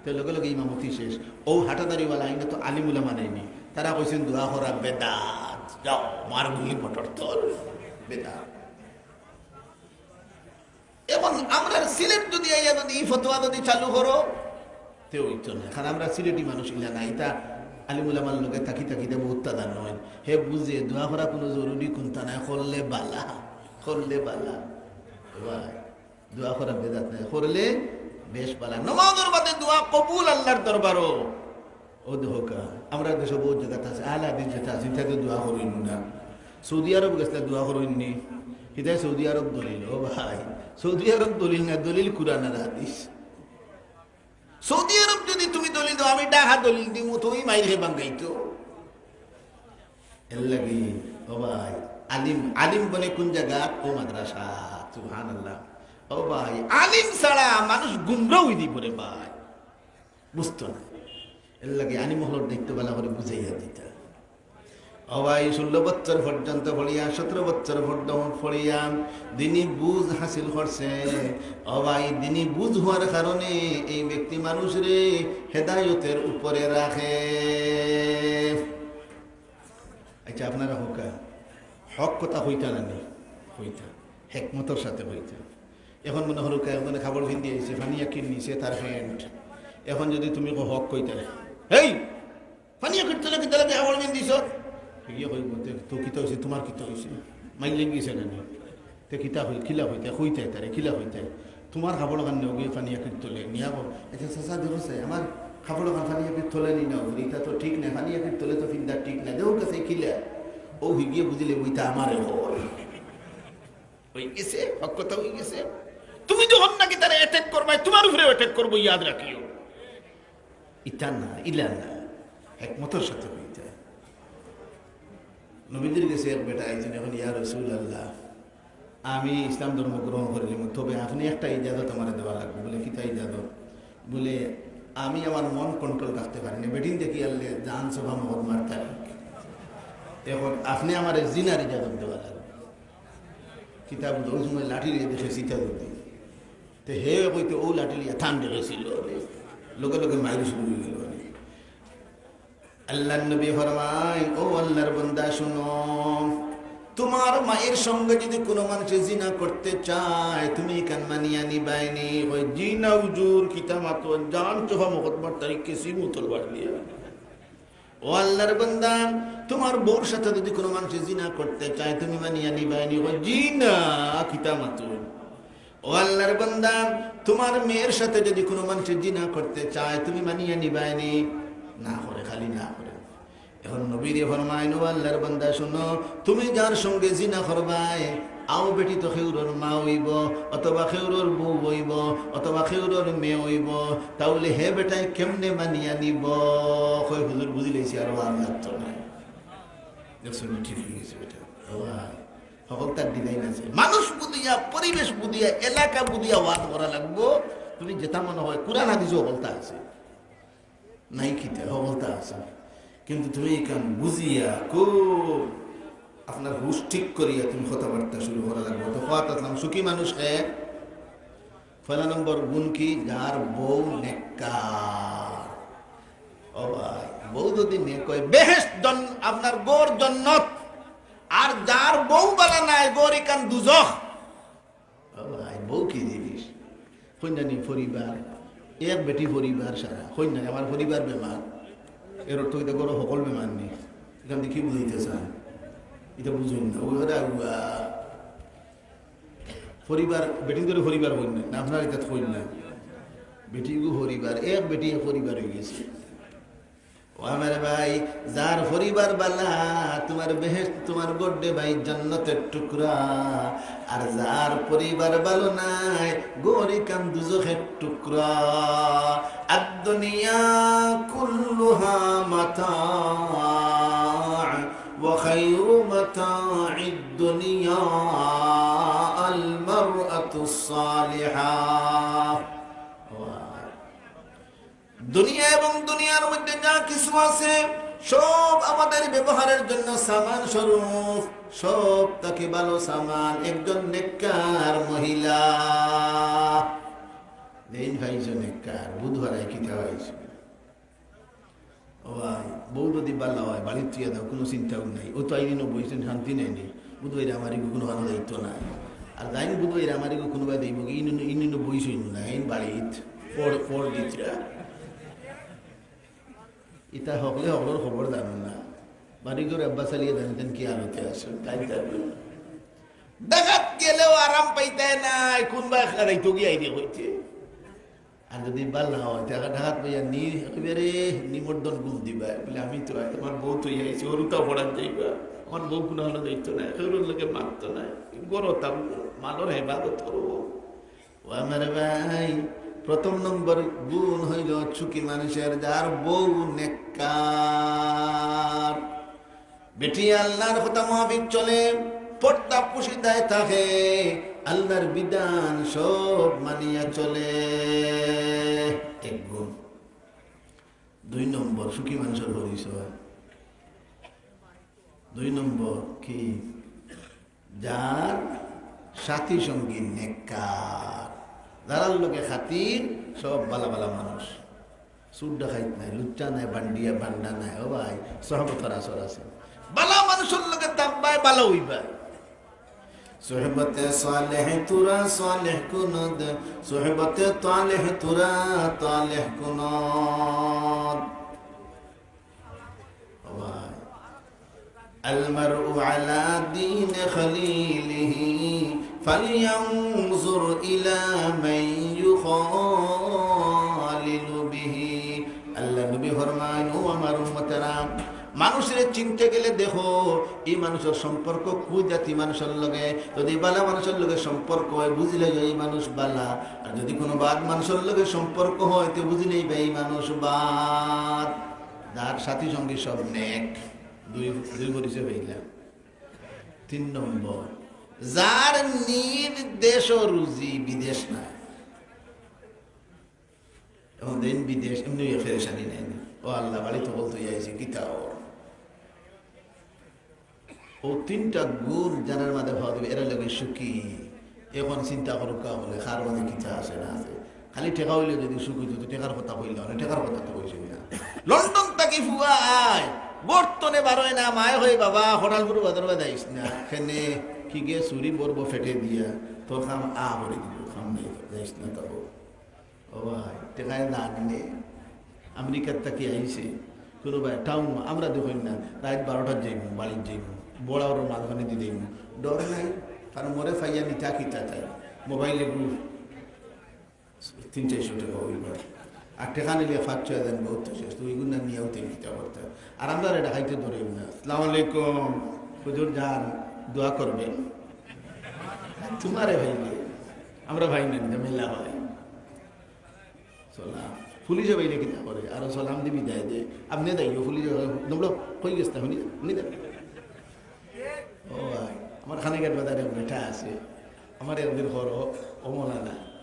তে লগে লগে ইমামতি শেষ। ও হাটহাজারীওয়ালা আইন তো আলিম উলামা নাইনি, তারা কইছেন দোয়া করা বেদাত, যাও মার গুলি মটর তল, বেদাত। এখন আমরার সিলেট যদি আইয়া যদি ই ফতোয়া যদি চালু করো, তে অইতো না, কারণ আমরা সিলেটি মানুষ ইলা না, ইতা আলিম উলামার লগে থাকি থাকি তে বহুত তাদান নয়। হে বুঝে দোয়া করা কোনো জরুরি কুন্তা নাই, করলে বালা, করলে বালা। ভাই, দোয়া করা বেদাত নাই, করলে বেশ বালা। নমাজর বাদে দোয়া কবুল আল্লাহর দরবারও। ও দেখো কা, আমরা দেশো বহুত জাগাত আছে, আহলে হাদিস যেটা আছে, ইতাতে দোয়া করইন না। সৌদি আরব গেছলা দোয়া করইন নি, হিতায় সৌদি আরব দলিল। ও ভাই, সৌদি আরব দলিল না, দলিল কুরআন আর হাদিস। সৌদি আরব যদি তুমি দলিল দাও, আমি ডাহা দলিল দিমু, তুমি মাইর হে বাঙ্গাইতো। এর লাগি, ও ভাই, আলিম, আলিম বনে কোন জাগাত? ও মাদ্রাসা, সুবহানাল্লাহ। ও ভাই, আলিম ছাড়া মানুষ গুমরা অই দিব রে ভাই, বুঝতো না। এর লাগি আলিম অকলর দায়িত্ব বালা করে বুঝাইয়া দিতা। ও ভাই, ষোলো বছর পর্যন্ত পড়িয়া, সতেরো বছর পর্যন্ত পড়িয়া দিনি বুঝ হাসিল করছে। ও ভাই, দিনি বুঝ হওয়ার কারণে এই ব্যক্তি মানুষরে হেদায়তের উপরে রাখে। আচ্ছা, আপনারা কউক্কা, হক কথা কইতা না নি? কইতা, হেকমতর সাথে কইতা। এখন মনে করো, কেউ মানে কাপড় পিন্দি আইছে, ফানিয়া কিন নিছে তার প্যান্ট। এখন যদি তুমি কও হক কইতা, "এই, ফানিয়া কিন তলে কিতা লাগি কাপড় পিন্দিছ?" হিগিয়ে কইবো, "তে, তো কিতা অইছে, তোমার কিতা অইছে? মাইর লাগি গেছে না নি?" তে কিতা কই, কিলা কইতায়, কইতায় তারে, কিলা কইতায়? তোমার কাপড় খান নেও গিয়া ফানিয়া কিন তলে, নিয়া কও, "আচ্ছা, চাচা, দেখো চাই, আমার কাপড় খান ফানিয়া কিন তলে নি নাও, ইটা তো ঠিক নায়, ফানিয়া কিন তলে তো পিন্দা ঠিক নায়, দেখো কা চাই কিলা।" ও হিগিয়ে বুঝিলে, "ওইটা আমারে কর।" অই গেছে, হক কথা অই গেছে। তুমি যখন নাকি তারে attack করবায়, তোমার উপরেও attack করবো, ইয়াদ রাখিও। ইতা না, ইলা না, হেকমতর সাথে কইতা। নবীজির গেছে এক বেটা আইছইন, এখন, "ইয়া রাসূলুল্লাহ, আমি ইসলাম ধর্ম গ্রহণ করিলিমু, তবে আপনে একটা ইজাজত আমারে দেওয়া লাগবো।" বলে, "কিতা ইজাজত?" বলে, "আমি আমার মন control রাখতে পারি না, বেটিন দেখি আরলে জান সফা মকদ্দমার তারিখ। এখন আপনে আমারে জিনার ইজাজত দেওয়া লাগবো।" কিতা বুঝো, ওই সময় লাঠি লইয়া দেখে সীতা যদি। তে হে কইতে ও লাঠি লইয়া টান দেখেছিল, লগে লগে মাইর শুরু অই গেল। আল্লাহর নবী ফরমাইন, "ও আল্লাহর বান্দা, শুনো, তুমার মায়ের সঙ্গে যদি কুনু মানষে জিনা করতে চায়, তুমি ইখান মানিয়া নিবায়নি?" কয়, "জি না হুজুর, কিতা মাতো, জান সফা মকদ্দমার তারিখ কেসি মুতলবার দিয়া।" ও আল্লাহর বান্দা, তুমার বউর সাথে যদি কুনু মানষে জিনা করতে চায়, তুমি মানিয়া নিবায়নি? কয়, "জি না, কিতা মাতো।" ও আল্লাহর বান্দা, তুমার মেয়ের সাথে যদি কুনু মানষে জিনা করতে চায়, তুমি মানিয়া নিবায়নি? না করে, খালি না করে। এখন নবীরে ফরমাইন, "ও আল্লাহর বান্দা, শুনো, তুমি যার সঙ্গে জিনা করবায়, আও বেটি তো খেউরর মা অইবো, অথবা খেউরর বউ অইবো, অথবা খেউরর মেয়ে অইবো, তাইলে হে বেটায় কেমনে মানিয়া নিবো?" কয়, "হুজুর, বুঝিলাইছি, আর ওয়াজ লাগতো নায়।" দেখছো নি, ঠিক অই গেছে বেটা। বাবা, হকলতার design আছে। মানুষ বুঝিয়া, পরিবেশ বুঝিয়া, এলাকা বুঝিয়া ওয়াজ করা লাগবো। তুমি যেটা মনে হয়, কুরআন হাদিসও হকলতা আছে। নাই কিতা, হকলতা আছে। কিন্তু তুমি ইখান বুঝিয়া, খুব আপনার হুশ ঠিক করিয়া তুমি কথাবার্তা শুরু করা লাগবো। তো কওয়াত আছলাম, সুখী মানুষ কে? পয়লা নম্বর গুণ কি? যার বউ নেককার। ও ভাই, বউ যদি নেক অয়, বেহেশত জন-, আপনার ঘর জন্নত। আর যার বউ বালা নায়, ঘর ইখান দুজখ। ও ভাই, বউ কি জিনিস? কইন না নি পরিবার, এক বেটি পরিবার সারা। কইন না নি, আমার পরিবার বেমার। এর অর্থ ইটা ঘরো হকল বেমার নি। ইখান থাকি কি বুঝাইতে চায়? ইটা বুঝইন না। ওই ঘরে আগুয়া। পরিবার, বেটিন্তরে পরিবার কইন না, না আপনার ইটা কইন না। বেটিগু পরিবার, এক বেটি এক পরিবার অই গেছে। ও আমার ভাই, যার পরিবার বালা, তুমার বেহেশত, তুমার ঘর দে ভাই জন্নতর টুকরা। আর যার পরিবার বালা নায়, ঘর ইখান দুজখর টুকরা। الدنيا كلها متاع وخير متاع الدنيا المرأة الصالحة। দুনিয়া এবং দুনিয়ার মধ্যে যা কিছু আছে, সব আমাদের ব্যবহারের জন্য সামান স্বরূপ, সব থাকি ভালো সামান একজন নেককার মহিলা। দিন পাইছো নেককার, বুধবারে কিতা পাইছো? ও ভাই, বউ যদি বালা অয়, বাড়িত থুইয়া দেও, কুনু চিন্তাও নাই। ও তো আইন ইনো বইছইন, শান্তি নাই নি। বুধবারে আমার ইগু কুনু ভালো দায়িত্ব নাই। আর যাইন বুধবারে আমার ইগু কুনু ভাই দেইব কি, ইনো, ইনো, ইনো বইছইন না, আইন বাড়িত, পড়, পড় দিতরা। ইতা হকলে হকলর খবর জানো না। বাড়ি ঘর আব্বা চালিয়ে জানতেন কি আলোতে আছে, তাই জানো। ঢাকাত গেলেও আরাম পাইতায় নায়, কুনবায় খারাইতো গিয়া আইরে কইতে। আর যদি বালা অয়, তে ঢাকাত বইয়া নি, একেবারে নিমর্দন গুম দিবা। বলে, "আমি তো, আমার বউ তো আইছে, ওর তো পড়ান যাইবা, আমার বউ কুনু হলো যাইতো না, কেউর লগে মাততো না, গরো তার মালর হেফাজত করবো।" ও আমার ভাই, প্রথম নম্বর গুণ হইল সুখী মানুষের যার বউ নেককার। বেটি আল্লাহর কথা মাফিক চলে, পর্দা পুশিদায় থাকে, আল্লাহর বিধান সব মানিয়া চলে। এক গুণ। দুই নম্বর, সুখী মানুষের পরিচয়। দুই নম্বর কি? যার সাথী সঙ্গী নেককার, যারার লগে খাতির সব বালা বালা মানুষ, চুর ডাকাইত নাই, লুচ্চা নাই, বান্ডিয়া বান্ডা নাই। ও ভাই, সহবতর আসর আছে, বালা মানুষর লগে থাকবায়, বালা অইবায়। সোহবতে সালেহ তুরা সালেহ কুনদ, সোহবতে তালেহ তুরা তালেহ কুনদ। ও ভাই, المرء على دين خليله فلينظر إلى من يخالل به। আল্লাহর নবী ফরমাইন, "ও আমার উম্মতেরা, মানুষরে চিনতে গেলে দেখো, ই মানুষর সম্পর্ক কুন জাতি মানুষর লগে। যদি বালা মানুষর লগে সম্পর্ক অয়, বুঝিলাইবা ই মানুষ বালা। আর যদি কুনু বাদ মানুষর লগে সম্পর্ক অয়, তে বুঝিলাইবা ই মানুষ বাদ।" যার সাথী সঙ্গী সব নেক। দুই, দুই পরিচয় পাইলাম। তিন নম্বর, যার নিজ দেশও রুজি, বিদেশ নায়। এখন দেইন বিদেশ, এমনি পেরেশানি নাই নি? ও আল্লাহ, বাড়িত হকল থইয়া আইছি, কিতা অর? ও তিনটা গুণ যারার মাঝে পাওয়া যাইবো, এরা অইলে সুখী। এখন চিন্তা করউক্কা অকলে, কার মাঝে কিতা আছে না আছে। খালি টেকা অইলে যদি সুখ অইতো, তো টেকার কথা কইলা অনে, টেকার কথা তো কইছইন না। লন্ডন থাকি ফুয়া আয়, ঘর তনে বারয় না, মায়ে কয়, "বাবা, খড়ালপুর বাজারো যাইস না।" কেনে? কিগে? চুরি বড় বউ পেটে দিয়া, তোর কাম আ করি দিবো, কাম নাই, যাইস না তো। ও ভাই, টেকায় দাগ নে। আমেরিকার থাকি আইছে, কুনু ভাই টাউন, আমরা দেখইন না, রাইত বারোটাত যাইমু, বাড়িত যাইমু, বড় বড় মালখানি দি যাইমু, ডর নাই, কারণ মোরে পাইয়া নিতা কিতা তাই, মোবাইলে গ্রুপ, তিন চাইরশো টেকা অইবো। আর টেকা নিলে পাঁচ ছয় হাজার বহুত তো শেষ, তো ওইগুলা নিয়াও তেল কিতা করতে। আর আমরা রে ডাকাইতে ধরে না। "আসসালামু আলাইকুম, হুজুর যান, দোয়া করবেন।" তুমারে পাইলে, আমরা পাই না, ঝামেলা অয়। সালাম। পুলিশে পাইলে কিতা করে? আরো সালাম দি বিদায় দে। আপনে যাইও, পুলিশে কয়, "নম্বর কই গেছতা, হুনি, হুনি দে।" ও ভাই, আমার খানিঘাট বাজারে বেটা আছে, আমার একদিন করো, ও মৌলানা,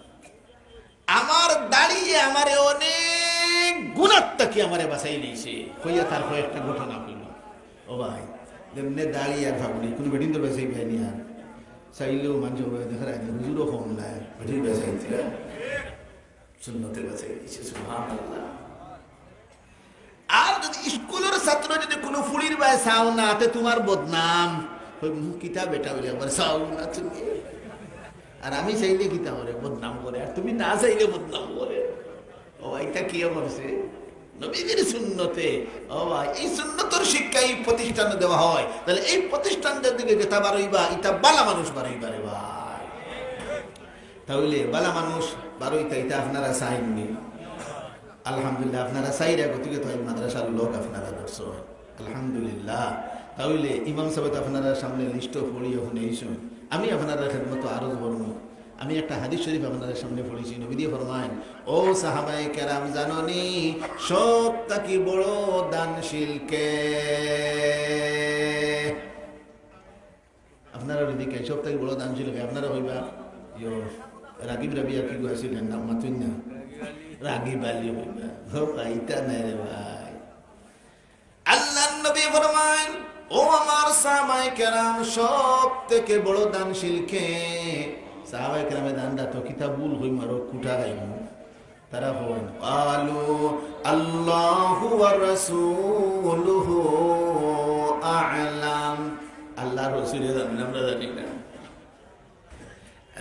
আমার দাড়িয়ে আমারে অনেক গুনার থাকি আমারে বাঁচাই লইছে, কইয়া তার কয়েকটা ঘটনা কইল। ও ভাই, যেমনে দাড়ি আর ফাগুনি, কুনু বেটিন তো বাঁচাই পায়নি আর। চাইলেও মানুষ ওরা দেখা যায়, হুজুরও কম নাই, বেটিন বাঁচাই দিলা। সুন্নতে বাঁচাই দিছে, সুবহানাল্লাহ। আর যদি স্কুলর ছাত্র যদি কুনু ফুড়ির বায় চাও না, তে তুমার বদনাম। ওই মুখ কিতা বেটা বলে একবার চাও না তুমি। আর আমি চাইলে কিতা করে বদনাম করে, আর তুমি না চাইলে বদনাম করে। ও, ইটা কিয়ে করছে? নবীজির সুন্নতে। ও ভাই, এই সুন্নতর শিক্ষা এই প্রতিষ্ঠানে দেওয়া হয়, তাহলে এই প্রতিষ্ঠান যেদিকে যেতা বারইবা, ইতা বালা মানুষ বারইবা রে ভাই। তাইলে বালা মানুষ বারইতা, ইতা আপনারা চাইননি? আলহামদুলিল্লাহ, আপনারা চাইরা, গতিকে তো এই মাদ্রাসার লোক আপনারা ধরছো। আলহামদুলিল্লাহ। তাইলে ইমাম সাহেব তো আপনারা সামনে লিস্ট পড়িয়া হুনাইছইন। আমি আপনারা খেদমত আরজ করমু, আমি একটা হাদিস শরীফ আপনারা সামনে পড়ছি। নবীজি ফরমাইন, "ও সাহাবায়ে কেরাম, জাননি সব থাকি বড় দানশীল কে?" আপনারা যদি কই, "সব থাকি বড় দানশীল কে?" আপনারা কইবা, ইয়ো, রাগিব রাবিয়া কিগু আছিল, নাম মাতইন না। রাগিব আলী কইবা। ও ভাই, ইতা নায় রে ভাই। আল্লাহর নবী ফরমাইন, "ও আমার সাহাবায়ে কেরাম, সব থাকি বড় দানশীল কে?" সাহাবায়ে কেরামে দান দাত কিতা ভুল কইমু আর কুটা খাইমু। তারা কইন, "ক্বালু আল্লাহু ওয়া রাসূলুহু আ'লাম।" আল্লাহর রাসূলে জানইন, আমরা জানি না।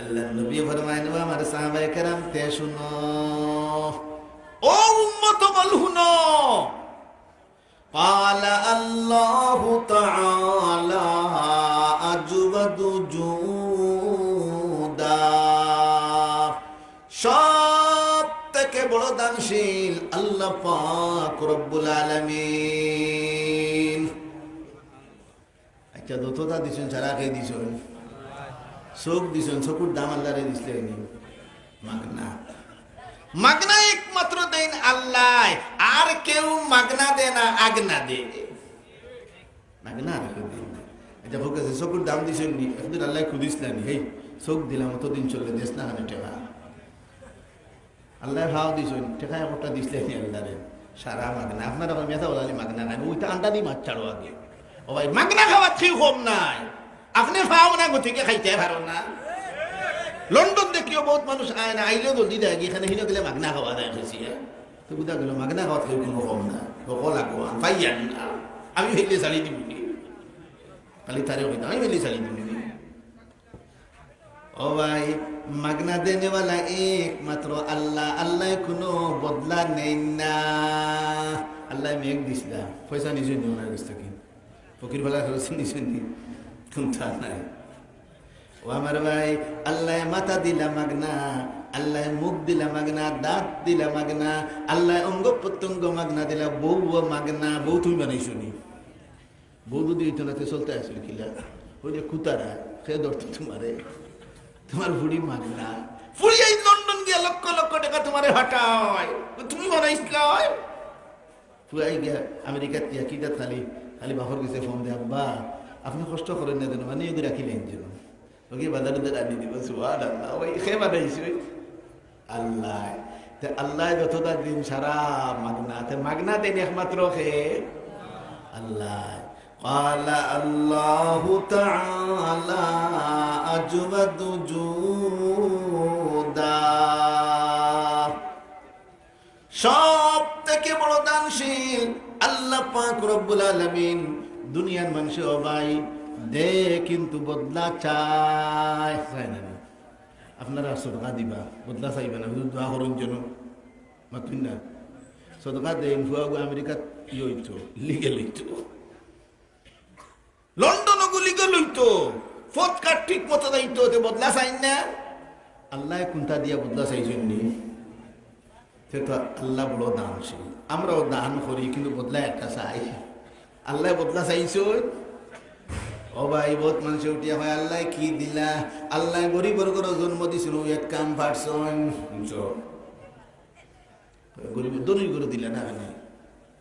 আল্লাহর নবী ফরমাইন, "ও আমার সাহাবায়ে কেরাম, তে হুনো, ও উম্মত অকল হুনো।" قال الله تعالى أجود جودا। সব থাকি বড় দানশীল আল্লাহ পাক রব্বুল আলামিন। আচ্ছা, যততা দিছইন, সারা কে দিছইন? চউখ দিছইন, চকুর দাম আল্লাহরে দিছলায়নি? মাগনা। মাগনা একমাত্র দেইন আল্লায়, আর কেউ মাগনা দে না, আগনা দে। মাগনা আর কেউ দেইন না। আচ্ছা, হক আছে, চকুর দাম দিছইননি, একদিন আল্লায় খুদিছলায়নি, "হেই, চউখ দিলাম, অতদিন চললে দেছ না কেনে টেকা?" আল্লায় ফাও দিছইন, টেকা একটা দিছলায়নি আল্লাহরে। সারা মাগনা। আপনারা কইন, "মেথা ওলালি মাগনা খাইন, ওইটা আন্ডা দি মাছ ছাড়ো আগে।" ও ভাই, মাগনা খাওয়াত কেউ কম নায়। আপনে ফাও না, গতিকে খাইতে পারো না। লন্ডন দেখিও বহুত মানুষ আয় না, আইলেও জলদি দেয়, এখানে হিনো গেলে মাগনা খাওয়া যায় বেশি, হ্যাঁ? তো বুঝা গেল, মাগনা খাওয়াত কেউ কুনু কম না, হকল আগুয়ান, পাইয়ার না। আমি হইলে ছাড়ি দিমুনি। খালি তারে কইতাম, আমি হইলে ছাড়ি দিমুনি। ও ভাই, মাগনা দেনেওয়ালা একমাত্র আল্লাহ। আল্লায় কুনু বদলা নেইন না। আল্লায় মেঘ দিছলা, পয়সা নিছইননি ওনার গেছ থাকি? ফকির ফালা খরচ নিছইননি? কুন্তা নাই। ও আমার ভাই, আল্লায় মাথা দিলা মাগনা, আল্লায় মুখ দিলা মাগনা, দাঁত দিলা মাগনা, আল্লায় অঙ্গ প্রত্যঙ্গ মাগনা দিলা, বউও মাগনা, বউ তুমি বানাইছনি? বউ যদি অইতো না, তে চলতে আছিল কিলা? ওই যে কুতারা, কে ধরতো তুমারে? তুমার ফুড়ি মাগনা। ফুড়ি এই লন্ডন গিয়া লক্ষ লক্ষ টেকা তুমারে ফাটায়। তুমি বানাইছলায়? ফুয়াই গিয়া আমেরিকাত গিয়া কিতা খালি, খালি বাপর গেছে ফোন দে, "আব্বা, আপনে কষ্ট করইন না যেন, মানে এগুলি রাখিলেন যেন। ওকে বাজারে দিয়ে আনি দিব, সুবহানাল্লাহ। ওই খে বানাইছে ওই আল্লাহ। তে আল্লাহ যতটা দিন সারা মাগনা, তে মাগনা দেন একমাত্র খে আল্লাহ। قال الله تعالى أجود جودا। সব থেকে বড় দানশীল আল্লাহ পাক রব্বুল আলামিন। দুনিয়ার মানষে, ও ভাই, দে কিন্তু বদলা চায়, চায় না নি? আপনারা সদকা দিবা, বদলা চাইবা না, হুজুর দোয়া করইন যেন, মাতুন না। সদকা দেইন, ফুয়াগু আমেরিকাত ইয়ে অইতো, লিগেল অইতো। লন্ডন গুলি গেলই তো, ফটকার ঠিক মতো যাইতো, তে বদলা চাইন না। আল্লাহ কুনটা দিয়া বদলা চাইছইন নি? তে তো আল্লাহ বড় দানশীল। আমরাও দান করি, কিন্তু বদলা একটা চাই। আল্লাহ বদলা চাইছইন? ও ভাই, বহুত মানষে উঠিয়া কয়, "আল্লাহ কি দিলা? আল্লাহ গরিবর ঘরো জন্ম দিছইন, অউ এক কাম পারছইন।" বুঝছো? গরিব ধনী করে দিলা না কেনে?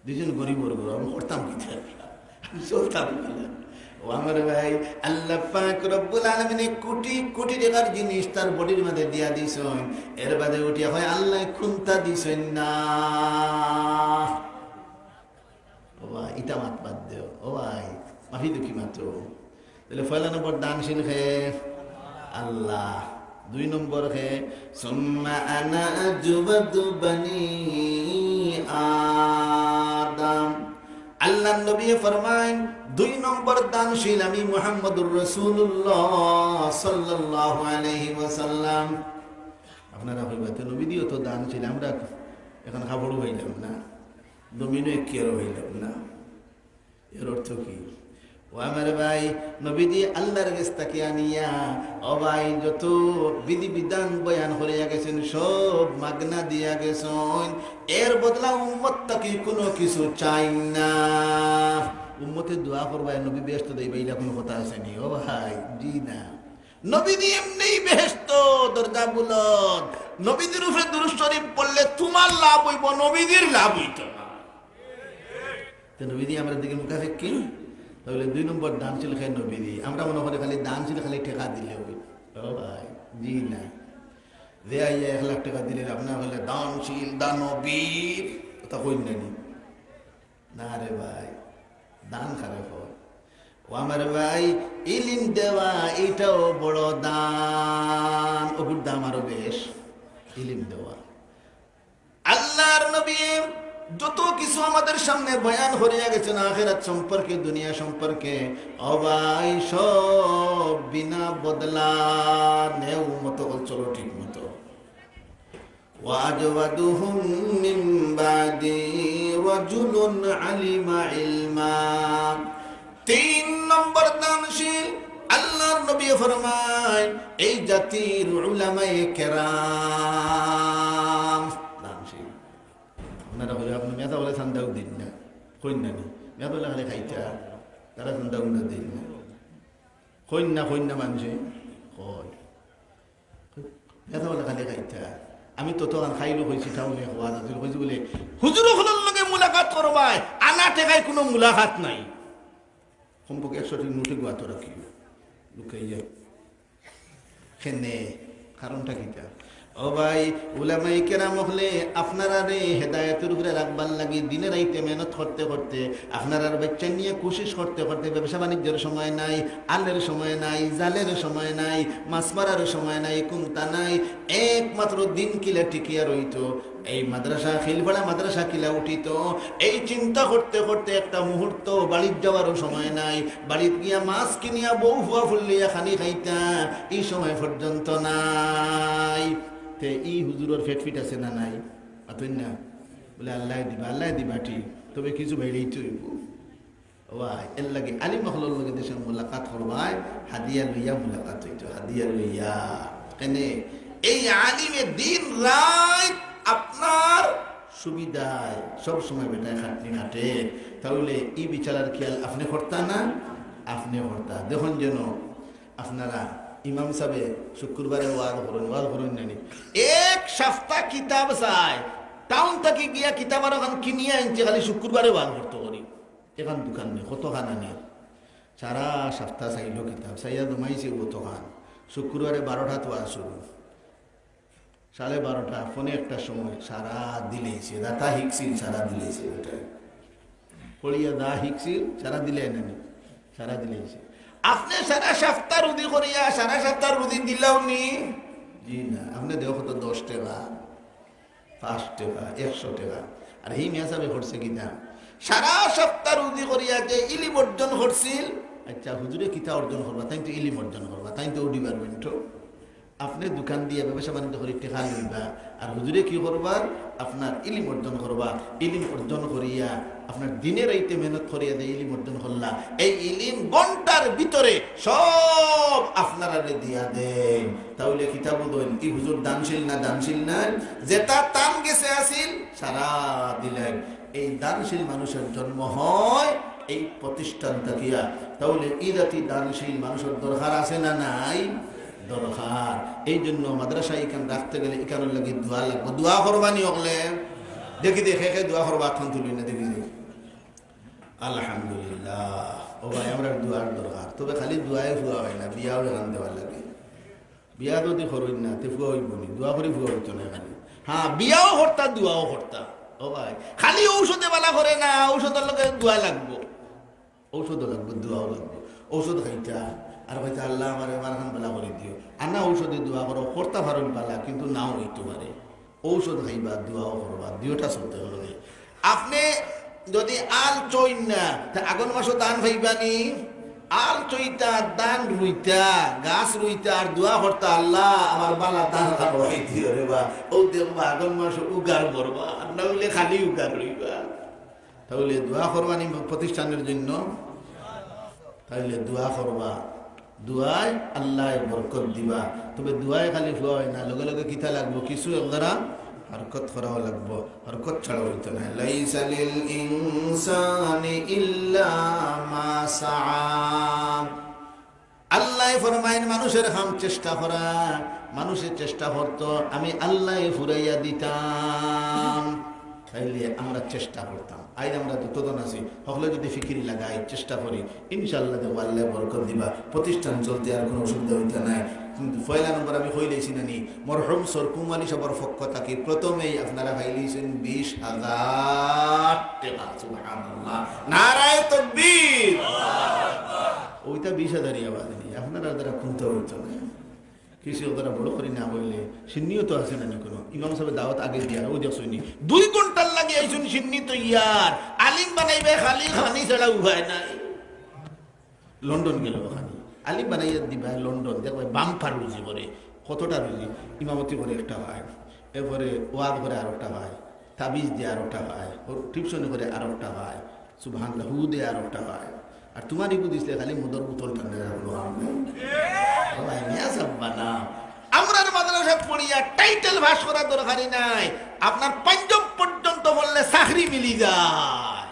দুইজন গরিবর ঘরো, আমি করতাম কিতা? আমি চলতাম কিতা? ও আমার ভাই, আল্লাহ পাক রব্বুল আলামিনে কোটি কোটি টাকার জিনিস তার বডির মাঝে দিয়া দিছইন, এর বাদে উঠিয়া কয়, "আল্লাহ কুনটা দিছইন না।" ও ভাই, ইটা মাত বাদ দেও। ও ভাই, মাফি দুঃখী মাতো। তাইলে পয়লা নম্বর দানশীল খে? আল্লাহ। দুই নম্বর খে? ثم أنا أجود بني آدم। আল্লাহর নবী ফরমাইন, দুই নম্বর দানশীল আমি মুহাম্মদুর রাসূলুল্লাহ সাল্লাল্লাহু আলাইহি ওয়াসাল্লাম। আপনারা কইবা, "তে নবীজিও তো দানশীল, আমরা এখন কাপড়ও পাইলাম না, জমিনও এক কিয়ারও পাইলাম না।" এর অর্থ কি? ও আমার ভাই, নবীজি আল্লাহর গেছ থাকি আনিয়া, ও ভাই, যত বিধি বিধান বয়ান করিয়া গেছইন, সব মাগনা দিয়া গেছইন। এর বদলা উম্মত থাকি কুনু কিছু চাইন না। উম্মতে দোয়া করবা, নবী বেহেশত যাইবা, ইলা কুনু কথা আছে নি? ও ভাই, জি না। নবীজি এমনেই বেহেশত দরজা বুলন্দ। নবীজির উপরে দুরূদ শরীফ পড়লে তুমার লাভ অইবো, নবীজির লাভ অইতো না। তে নবীজি আমরার দিকে মুখাপেক্ষী, তাইলে দুই নম্বর দানশীল খে নবীজি। আমরা মনে করি খালি দানশীল খালি টেকা দিলে অয়। ও ভাই, জি না। যে আইয়া এক লাখ টেকা দিলে, আপনারা কইলে দানশীল, দানবীর, কথা কইন না নি? না রে ভাই, দান কারে কয়? ও আমার ভাই, ইলিম দেওয়া ইটাও বড় দান, অগুর দাম আরো বেশ, ইলিম দেওয়া। আল্লাহর নবী যত কিছু আমাদের সামনে বয়ান করিয়া গেছইন আখেরাত সম্পর্কে, দুনিয়া সম্পর্কে, ও ভাই, সব বিনা বদলা নেও মতো, চলো ঠিক মতো। وأجودهم من بعدي رجل علم علما। তিন নম্বর দানশীল, আল্লাহর নবী ফরমায়, এই জাতির উলামায়ে কেরাম দানশীল। আপনারা কইবা, আপনে মেয়েটা বলে চান্দাও দিন না, কইন না নি? মেয়েটা বলে খালি খাইতা, তারা চান্দা উন্দা দিন না। কইন না, কইন না মানষে, কয়। মেয়েটা বলে খালি খাইতা। আমি ততখান খাইলো কইছি, টাউনে ওয়াজ আছিল, কইছি বলে, হুজুর অকলর লগে মুলাকাত করবায়, আনা টেকায় কুনু মুলাকাত নাই। কমপক্ষে একশো টি নোটে গুয়াতো রাখিও, লুকাইয়া। কেনে? কারণটা কিতা? ও ভাই, উলামায়ে কেরাম অকলে আপনারারে হেদায়েতর উপরে রাখবার লাগি দিনে রাইতে মেহনত করতে করতে, আপনারার বাচ্চা নিয়া কোশিশ করতে করতে, ব্যবসা বাণিজ্যর সময় নাই, আলের সময় নাই, জালের সময় নাই, মাছ মারার সময় নাই, কুন্তা নাই, একমাত্র দিন কিলা টিকিয়া রইতো, এই মাদ্রাসা, খিলপাড়া মাদ্রাসা কিলা উঠিতো, এই চিন্তা করতে করতে একটা মুহূর্ত বাড়িত যাওয়ারও সময় নাই। বাড়িত গিয়া মাছ কিনিয়া বউ ফুয়া ফুল্লিয়া খানি খাইতা, ই সময় পর্যন্ত নাই। তে ই হুজুরর পেট ফিট আছে না নাই? আতইন না? বলে, "আল্লায় দিবা, আল্লায় দিবা ঠিক, তবে কিছু বাইরেই তো অইবো।" ওয়াই, এর লাগি আলিম অকলর লগে দেশে মুলাকাত করবায়, হাদিয়া লইয়া মুলাকাত অইতো, হাদিয়া লইয়া। কেনে? এই আলিমে দিন রাইত আপনার সুবিধায় সব সময় বেটায় খাটনি খাটে, তাইলে ই বিচারার খিয়াল আপনে করতা না, আপনে করতা। দেখইন যেন আপনারা ইমাম সাবে শুক্রবারে ওয়াজ করইন, ওয়াজ করইন না নি? এক সপ্তাহ কিতাব চায়, টাউন থাকি গিয়া কিতাব আরোখান কিনিয়া আনছে, খালি শুক্রবারে ওয়াজ করতো করি। এখান দোকান নেই, কতখানা নেই। সারা সপ্তাহ চাইলো কিতাব, চাইয়া জমাইছে অতখান। শুক্রবারে বারোটাত ওয়াজ শুরু, সাড়ে বারোটা, পৌনে একটার সময় সারা দিলাইছে। যেতা হিকছিল সারা দিলাইছে। বেটায় পড়িয়া যা হিকছিল সারা দিলাইছে না নি? সারা দিলাইছে। আপনে সারা সপ্তাহ রুজি করিয়া সারা সপ্তাহ রুজি দিলাও নি? জি না। আপনে দেও কত? দশ টেকা, পাঁচ টেকা, একশো টেকা। আর হি মিয়া সাবে করছে কিতা? সারা সপ্তাহ রুজি করিয়া যে ইলিম অর্জন করছিল, আচ্ছা, হুজুরে কিতা অর্জন করবা? তাইন তো ইলিম অর্জন করবা, তাইন তো অউ ডিপার্টমেন্টও। আপনে দোকান দিয়া ব্যবসা বাণিজ্য করি টেকা লইবা, আর হুজুরে কি করবা? আপনার ইলিম অর্জন করবা। ইলিম অর্জন করিয়া আপনার দিনে রাইতে মেহনত করিয়া যে ইলিম অর্জন করলা, এই ইলিম ঘন্টার ভিতরে সব আপনারারে দিয়া দেইন। তাইলে কিতা বুঝইন, ই হুজুর দানশীল না, দানশীল নায়? যেতা তান গেছে আছিল, সারা দিলাইন। এই দানশীল মানুষের জন্ম হয় এই প্রতিষ্ঠান থাকিয়া। তাইলে ই জাতি দানশীল মানুষের দরকার আছে না নাই? দরকার। এই জন্য মাদ্রাসা ইখান রাখতে গেলে ইখানর লাগি দোয়া লাগবো। দোয়া করবা নি অকলে? দেখি দেখি, কে কে দোয়া করবা, আতখান তুলি না দেখি দেখি। আলহামদুলিল্লাহ। ও ভাই, আমরার দোয়ার দরকার, তবে খালি দোয়ায় ফুয়া অয় না, বিয়াও এখান দেওয়া লাগে। বিয়া যদি করইন না, তে ফুয়া অইবো নি? দোয়া করি ফুয়া অইতো না খালি। হ্যাঁ, বিয়াও করতা, দোয়াও করতা। ও ভাই, খালি ঔষধে বালা করে না, ঔষধর লগে দোয়া লাগবো। ঔষধও লাগবো, দোয়াও লাগবো। ঔষধ খাইতা, আর কইতা, "আল্লাহ, আমারে, আমার খান বালা করি দিও।" আর না, ঔষধে দোয়া করো, করতা পারইন বালা, কিন্তু নাও অইতো পারে। ঔষধ খাইবা, দোয়াও করবা, দুইটা চলতে অইবো। আপনে যদি আল চইন না, তে আগন মাসও ধান পাইবা নি? আল চইতা, ধান রুইতা, গাছ রুইতা, আর দোয়া করতা, "আল্লাহ, আমার বালা ধান খাওয়াই দিও রে বা।" অউ দেখবা, আগন মাসও উগার করবা, আর না অইলে খালি উগার রইবা। তাইলে দোয়া করবা নি প্রতিষ্ঠানের জন্য? তাইলে দোয়া করবা, দোয়ায় আল্লায় বরকত দিবা। তবে দোয়ায় খালি ফুয়া অয় না, লগে লগে কিতা লাগবো? কিছু একদারা হরকত করাও লাগবো, হরকত ছাড়া অইতো নায়। "লাইসা লিল ইনসানি ইল্লা মা সাআ।" আল্লায় ফরমাইন, মানুষের কাম চেষ্টা করা, মানুষে চেষ্টা করতো, আমি আল্লায় ফুরাইয়া দিতাম। তাইলে আমরা চেষ্টা করতাম। আইজ আমরা যতজন আছি, হকলে যদি ফিকির লাগাই, চেষ্টা করি, ইনশাআল্লাহ দেখবা আল্লায় বরকত দিবা, প্রতিষ্ঠান চলতে আর কুনু অসুবিধা অইতো নায়। কিন্তু পয়লা নম্বর আমি কইলাইছি না নি, মরহুম সরকুম আলী সাবর পক্ষ থাকি প্রথমেই আপনারা পাইলিছইন বিশ হাজার টেকা। সুবহানাল্লাহ। নারায়ে তাকবীর। অউটা বিশ হাজারই আওয়াজ নি, আপনারার দ্বারা কুন্তা অইতো নায়। কিছু একদারা বড় করি না কইলে, শিন্নিও তো আছে না নি কুনু। ইমাম সাবে দাওয়াত আগে দিয়ার, অউ দেখছইন নি, দুই ঘন্টার লাগি আইছইন শিন্নি তৈয়ার। আলিম বানাইবা খালি পানি ছাড়া উপায় নাই। লন্ডন গেলে অখানো আলিম বানাইয়া দিবা, লন্ডন দেখবা বাম্পার রুজি করে, কতটা রুজি। ইমামতি করে একটা পায়, এরপরে ওয়াজ করে আরোটা পায়, তাবিজ দিয়া আরোটা পায়, টিউশনি করে আরোটা পায়, সুবহানাল্লাহ, হু দে আরোটা পায়। আর তুমার ইগু দিছলে খালি মদর বোতল টানে, আর কুনু কাম নাই। ও ভাই, মিয়া সাব বানাও। আমরার মাদ্রাসাত পড়িয়া টাইটেল পাস করার দরকারই নাই। আপনার পাঞ্জব পর্যন্ত পড়লে চাকরি মিলি যায়।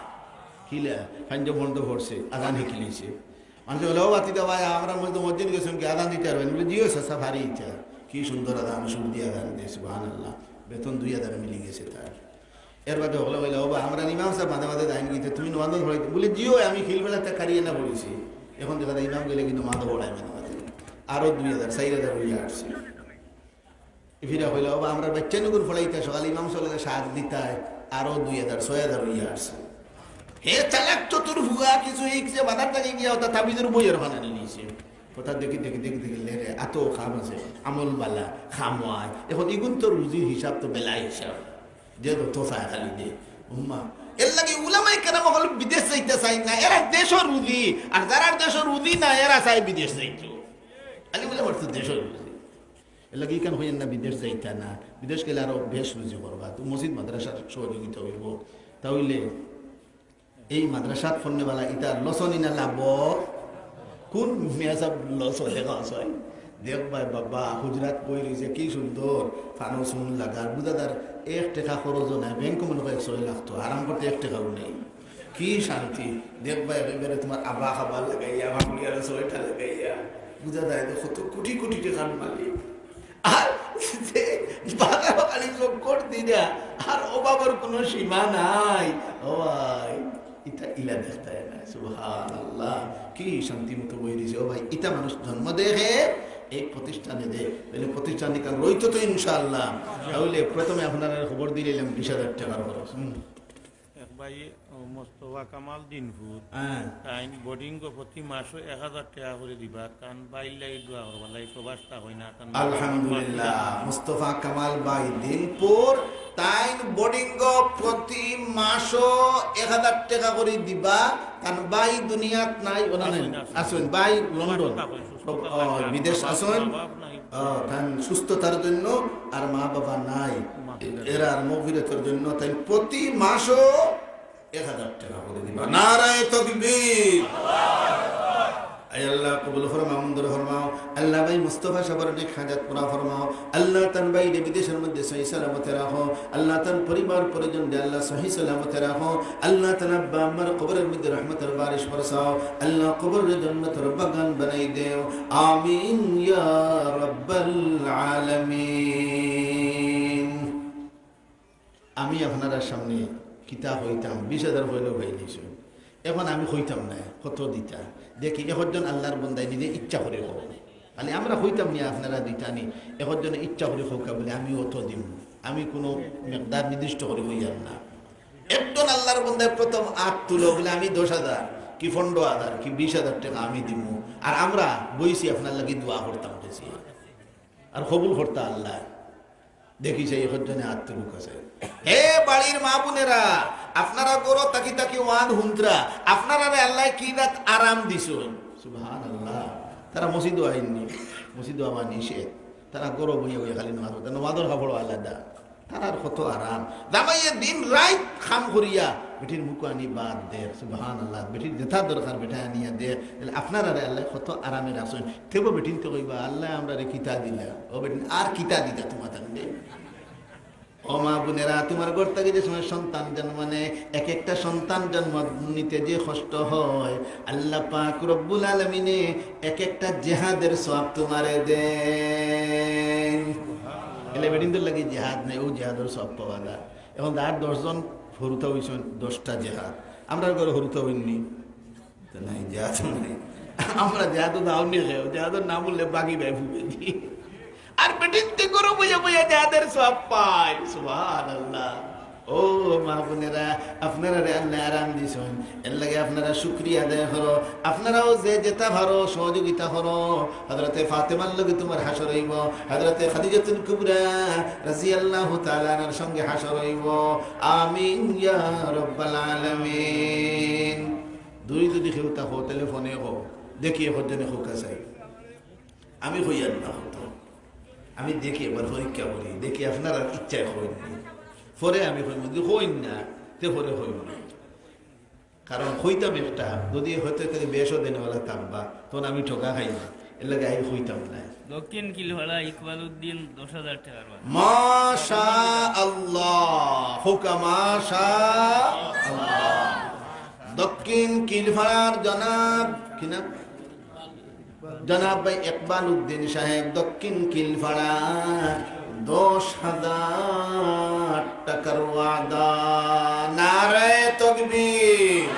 কিলা? পাঞ্জব পর্যন্ত পড়ছে, আজান হিকিলিছে। মানষে কইলে, "ও বাতিদা ভাই, আমরার মসজিদো মসজিদ গেছইন কি, আজান দিতা পারবা নি?" বলে, "জি অয় চাচা, পারি ইতা।" কি সুন্দর আজান, সুর দিয়া আজান দেয়, সুবহানাল্লাহ। বেতন দুই হাজার মিলি গেছে তার। এর বাদে হকলে কইলা, "ও বা, আমরার ইমাম সাব মাঝে মাঝে যাইন গি, তুমি নমাজ পড়াইতে?" বলে, "জি অয়, আমি খিলবেলা তা কারিয়ানা পড়ছি।" এখন দেখা যায় ইমাম গেলে কিন্তু মাঝে পড়ায় মাঝে মাঝে। আরো দুই হাজার, চাইর হাজার অইয়া আটছে। ফিরা কইলা, "ও বা, আমরার বাইচ্চাইনগুরে পড়াইতা, সকালে ইমাম সাবে সাথ দিতা, আরো দুই হাজার, ছয় হাজার অইয়া আটছে।" হে চালাক চতুর ফুয়া, কিছু হিকছে, বাজার থাকি গিয়া অতা তাবিজর বই আর বানানি নিছে। অতা দেখি, দেখি, দেখি, দেখি, লে রে, আতো কাম আছে, আমল বালা, কাম অয়। এখন ইগুন তো রুজির হিসাব তো বেলা হিসাব। যে যত চায় খালি দে। উম্মা, এর লাগি উলামায়ে কেরাম অকল বিদেশ যাইতা চাইন না, এরা দেশো রুজি, আর যারার দেশো রুজি না, এরা চায় বিদেশ যাইতো। আলিম উলামার তো দেশো রুজি। এর লাগি ইখান কইয়ের না বিদেশ যাইতা না, বিদেশ গেলে আরো বেশ রুজি করবা, তো মসজিদ মাদ্রাসার সহযোগিতা অইবো। তাইলে এই মাদ্রাসাত পড়নেওয়ালা ইতার লস নি না লাভ? কুন মিয়া সাব লস দেখা আছে? দেখ ভাই বাবা, হুজরাত বই রইছে, কি সুন্দর, ফানো সুন লাগার, বুঝা যার এক টেকা খরচও নাই, ব্যাংকো মনে কয় ছয় লাখ তো, আরাম করতে এক টেকাও নেই। কি শান্তি, দেখ ভাই, একেবারে তুমার আবা খাবার লাগাইয়া, ভাঙ্গিয়ার সোয়েটার লাগাইয়া, বুঝা যায় যে কত কোটি কোটি টেকার মালিক। আর যে বাজারো খালি চক্কর দিরা, আর অভাবর কুনু সীমা নাই। ও ভাই, ইটা ইলা দেখতায় না। সুবহানাল্লাহ, কি শান্তি মতো বই দিছে। ও ভাই, ইটা মানুষ জন্ম দেয় হে, এই প্রতিষ্ঠানে দেয়। তাইলে প্রতিষ্ঠান ইখান রইতো তো ইনশাআল্লাহ। তাইলে প্রথমে আপনারারে খবর দিলাইলাম বিশ হাজার টেকার খরচ। হুম। এক ভাই, ও, মোস্তফা কামাল দিনপুর, হ্যাঁ। তাইন বোর্ডিং প্রতি মাসো এক হাজার টেকা করি দিবা, তান ভাইর লাগি দোয়া করবা, লাই প্রবাস তা হয় না, তান আলহামদুলিল্লাহ, মুস্তফা কামাল ভাই দিনপুর, তাইন বোর্ডিং প্রতি মাসো এক হাজার টেকা করি দিবা, তান ভাই দুনিয়াত নাই, ওনা নাই, আছইন, আছইন। আছইন, ভাই লন্ডন, প্রবাস তা হয়, সুস্থ ও, থাকবা, বিদেশ মা বাবা, আছইন। মা বাবা নাই। ও, তান সুস্থতার জন্য, আর মা বাবা নাই, মা এরার মগফিরাতর জন্য তাইন প্রতি মাসো এক হাজার টেকা করি দিবা। নারায়ে তাকবীর। আয় আল্লাহ, কবুল ফরমাও, মঞ্জুর ফরমাও। আল্লাহ ভাই মুস্তফা সাবর নেক হাজাত পুরা ফরমাও। আল্লাহ তান ভাইরে বিদেশর মধ্যে সহি সালামতে রাখো। আল্লাহ তান পরিবার পরিজনরে আল্লাহ সহি সালামতে রাখো। আল্লাহ তান আব্বা আম্মার কবরর মধ্যে রহমতর বারিশ বরসাও। আল্লাহ কবররে জন্নতর বাগান বানাই দেও। আমিন ইয়া রাব্বাল আলামিন। আমি আপনারার সামনে কিতা কইতাম, বিশ হাজার কইলেও পাইলিছইন। এখন আমি কইতাম না কত দিতা। দেখি, একজন আল্লাহর বন্দায় নিজে ইচ্ছা করি কও। খালি আমরা কইতাম নি আপনারা দিতা নি, একজনে ইচ্ছা করি কউক্কা বুলে আমি অত দিমু। আমি কুনু মেকদার নির্দিষ্ট করি কইয়ার না। একজন আল্লাহর বন্দায় প্রথম আত তুলো বুলে আমি দশ হাজার, কি পনরো হাজার, কি বিশ হাজার টেকা আমি দিমু। আর আমরা বইছি আপনার লাগি দোয়া করতাম বেশি। আর কবুল করতা আল্লায়। দেখি চাই একজনে আত তুলুক্কা চাই। হে বাড়ির মা বোনেরা, আপনারা ঘরো থাকি থাকি ওয়াজ হুনতরা, আপনারারে আল্লায় কি জাত আরাম দিছইন। সুবহানাল্লাহ। তারা মসজিদো আইন নি, মসজিদো আওয়া নিষেধ। তারা ঘরো বইয়া বইয়া খালি নামাজ পড়তা, নামাজর কাপড় আলাদা। তারার কত আরাম। জামাইয়ে দিন রাইত কাম করিয়া বেটির মুখো আনি ভাত দের, সুবহানাল্লাহ। বেটির যেটা দরকার বেটায় আনিয়া দের। তাইলে আপনারারে আল্লায় কত আরামে রাখছইন। তেবো বেটিন্তে কইবা, "আল্লায় আমরারে কিতা দিলা? ও বেটিন, আর কিতা দিতা তুমাতানরে?" ও মা বোনেরা, তুমার ঘর থাকি যে সময় সন্তান জন্ম নেয়, এক একটা সন্তান জন্ম নিতে যে কষ্ট হয়, আল্লাহ পাক রব্বুল আলামিনে এক একটা জেহাদের সওয়াব তুমারে দেইন। এলে বেটিন্তর লাগি জেহাদ নাই, অউ জেহাদর সওয়াব পাওয়া যায়। এখন যার দশ জন হুরুতা অইছইন, দশটা জেহাদ। আমরার ঘরো হুরুতা অইন নি? তো নাই, জেহাদ নাই। আমরা জেহাদো যাওনি কেউ, জেহাদর নাম হুনলে বাগি বায় ফুবে দি। আর বেটিন্তে ঘরো বইয়া বইয়া জেহাদের সওয়াব পায়। সুবহানাল্লাহ। ও মা বোনেরা, আপনারারে আল্লায় আরাম দিছইন, এর লাগি আপনারা শুকরিয়া আদায় করো। আপনারাও যে যেতা পারো সহযোগিতা করো। হযরতে ফাতেমার লগে তুমার হাশর অইবো, হযরতে খাদিজাতুল কুবরা রাদিয়াল্লাহু তাআলা আনহার সঙ্গে হাশর অইবো। আমিন ইয়া রাব্বাল আলামিন। দুই যদি কেউ থাকো, তাইলে ফোনে কও, দেখি একজনে কউক্কা চাই। আমি কইয়ার না কত, আমি দেখি, একবার পরীক্ষা করি, দেখি আপনারার ইচ্ছায় কইন নি। পরে আমি কইমু, যদি কইন না, তে পরে কইমু না। কারণ কইতাম একটা, যদি হয়তো তাইলে বেশও দেনেওয়ালা থাকবা, তখন আমি ঠকা খাইমু। এর লাগি আমি কইতাম না। দক্ষিণ কিলফাড়া ইকবাল উদ্দিন দশ হাজার টেকার বান্ডা। মাশা আল্লাহ, কউক্কা মাশা আল্লাহ। দক্ষিণ কিলফাড়ার জনাব, কি নাম? জনাব ভাই ইকবাল উদ্দিন সাহেব, দক্ষিণ কিলফাড়া, দশ হাজার টেকার ওয়াদা। নারায়ে তাকবীর,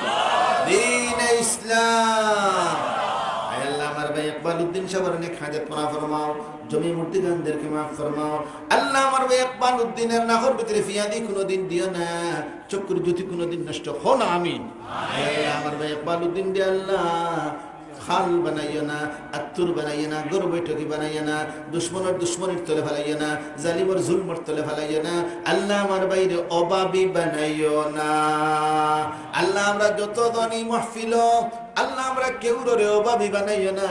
দ্বীনে ইসলাম। আয় আল্লাহ, আমার ভাই ইকবাল উদ্দিন সাহেবর নেক হাজত পুরা ফরমাও, জমি মুর্দি গানদেরকে মাফ ফরমাও। আল্লাহ, আমার ভাই ইকবাল উদ্দিনর নাকর ভিতরে ফিয়াদি কুনুদিন দিও না, চক্ষুর জ্যোতি কুনুদিন নষ্ট অইতো না। আমিন। আয় আল্লাহ, আমার ভাই ইকবাল উদ্দিনরে আল্লাহ, খাল বানাইও না, আত্তুর বানাইও না, ঘর বৈঠকি বানাইও না, দুশমনর দুশমনির তলে ফালাইও না, জালিমর জুলমর তলে ফালাইও না। আল্লাহ, আমার ভাইরে অভাবী বানাইও না। আল্লাহ, আমরা যত ধনী মাহফিলো, আল্লাহ, আমরা কেউররে অভাবী বানাইও না।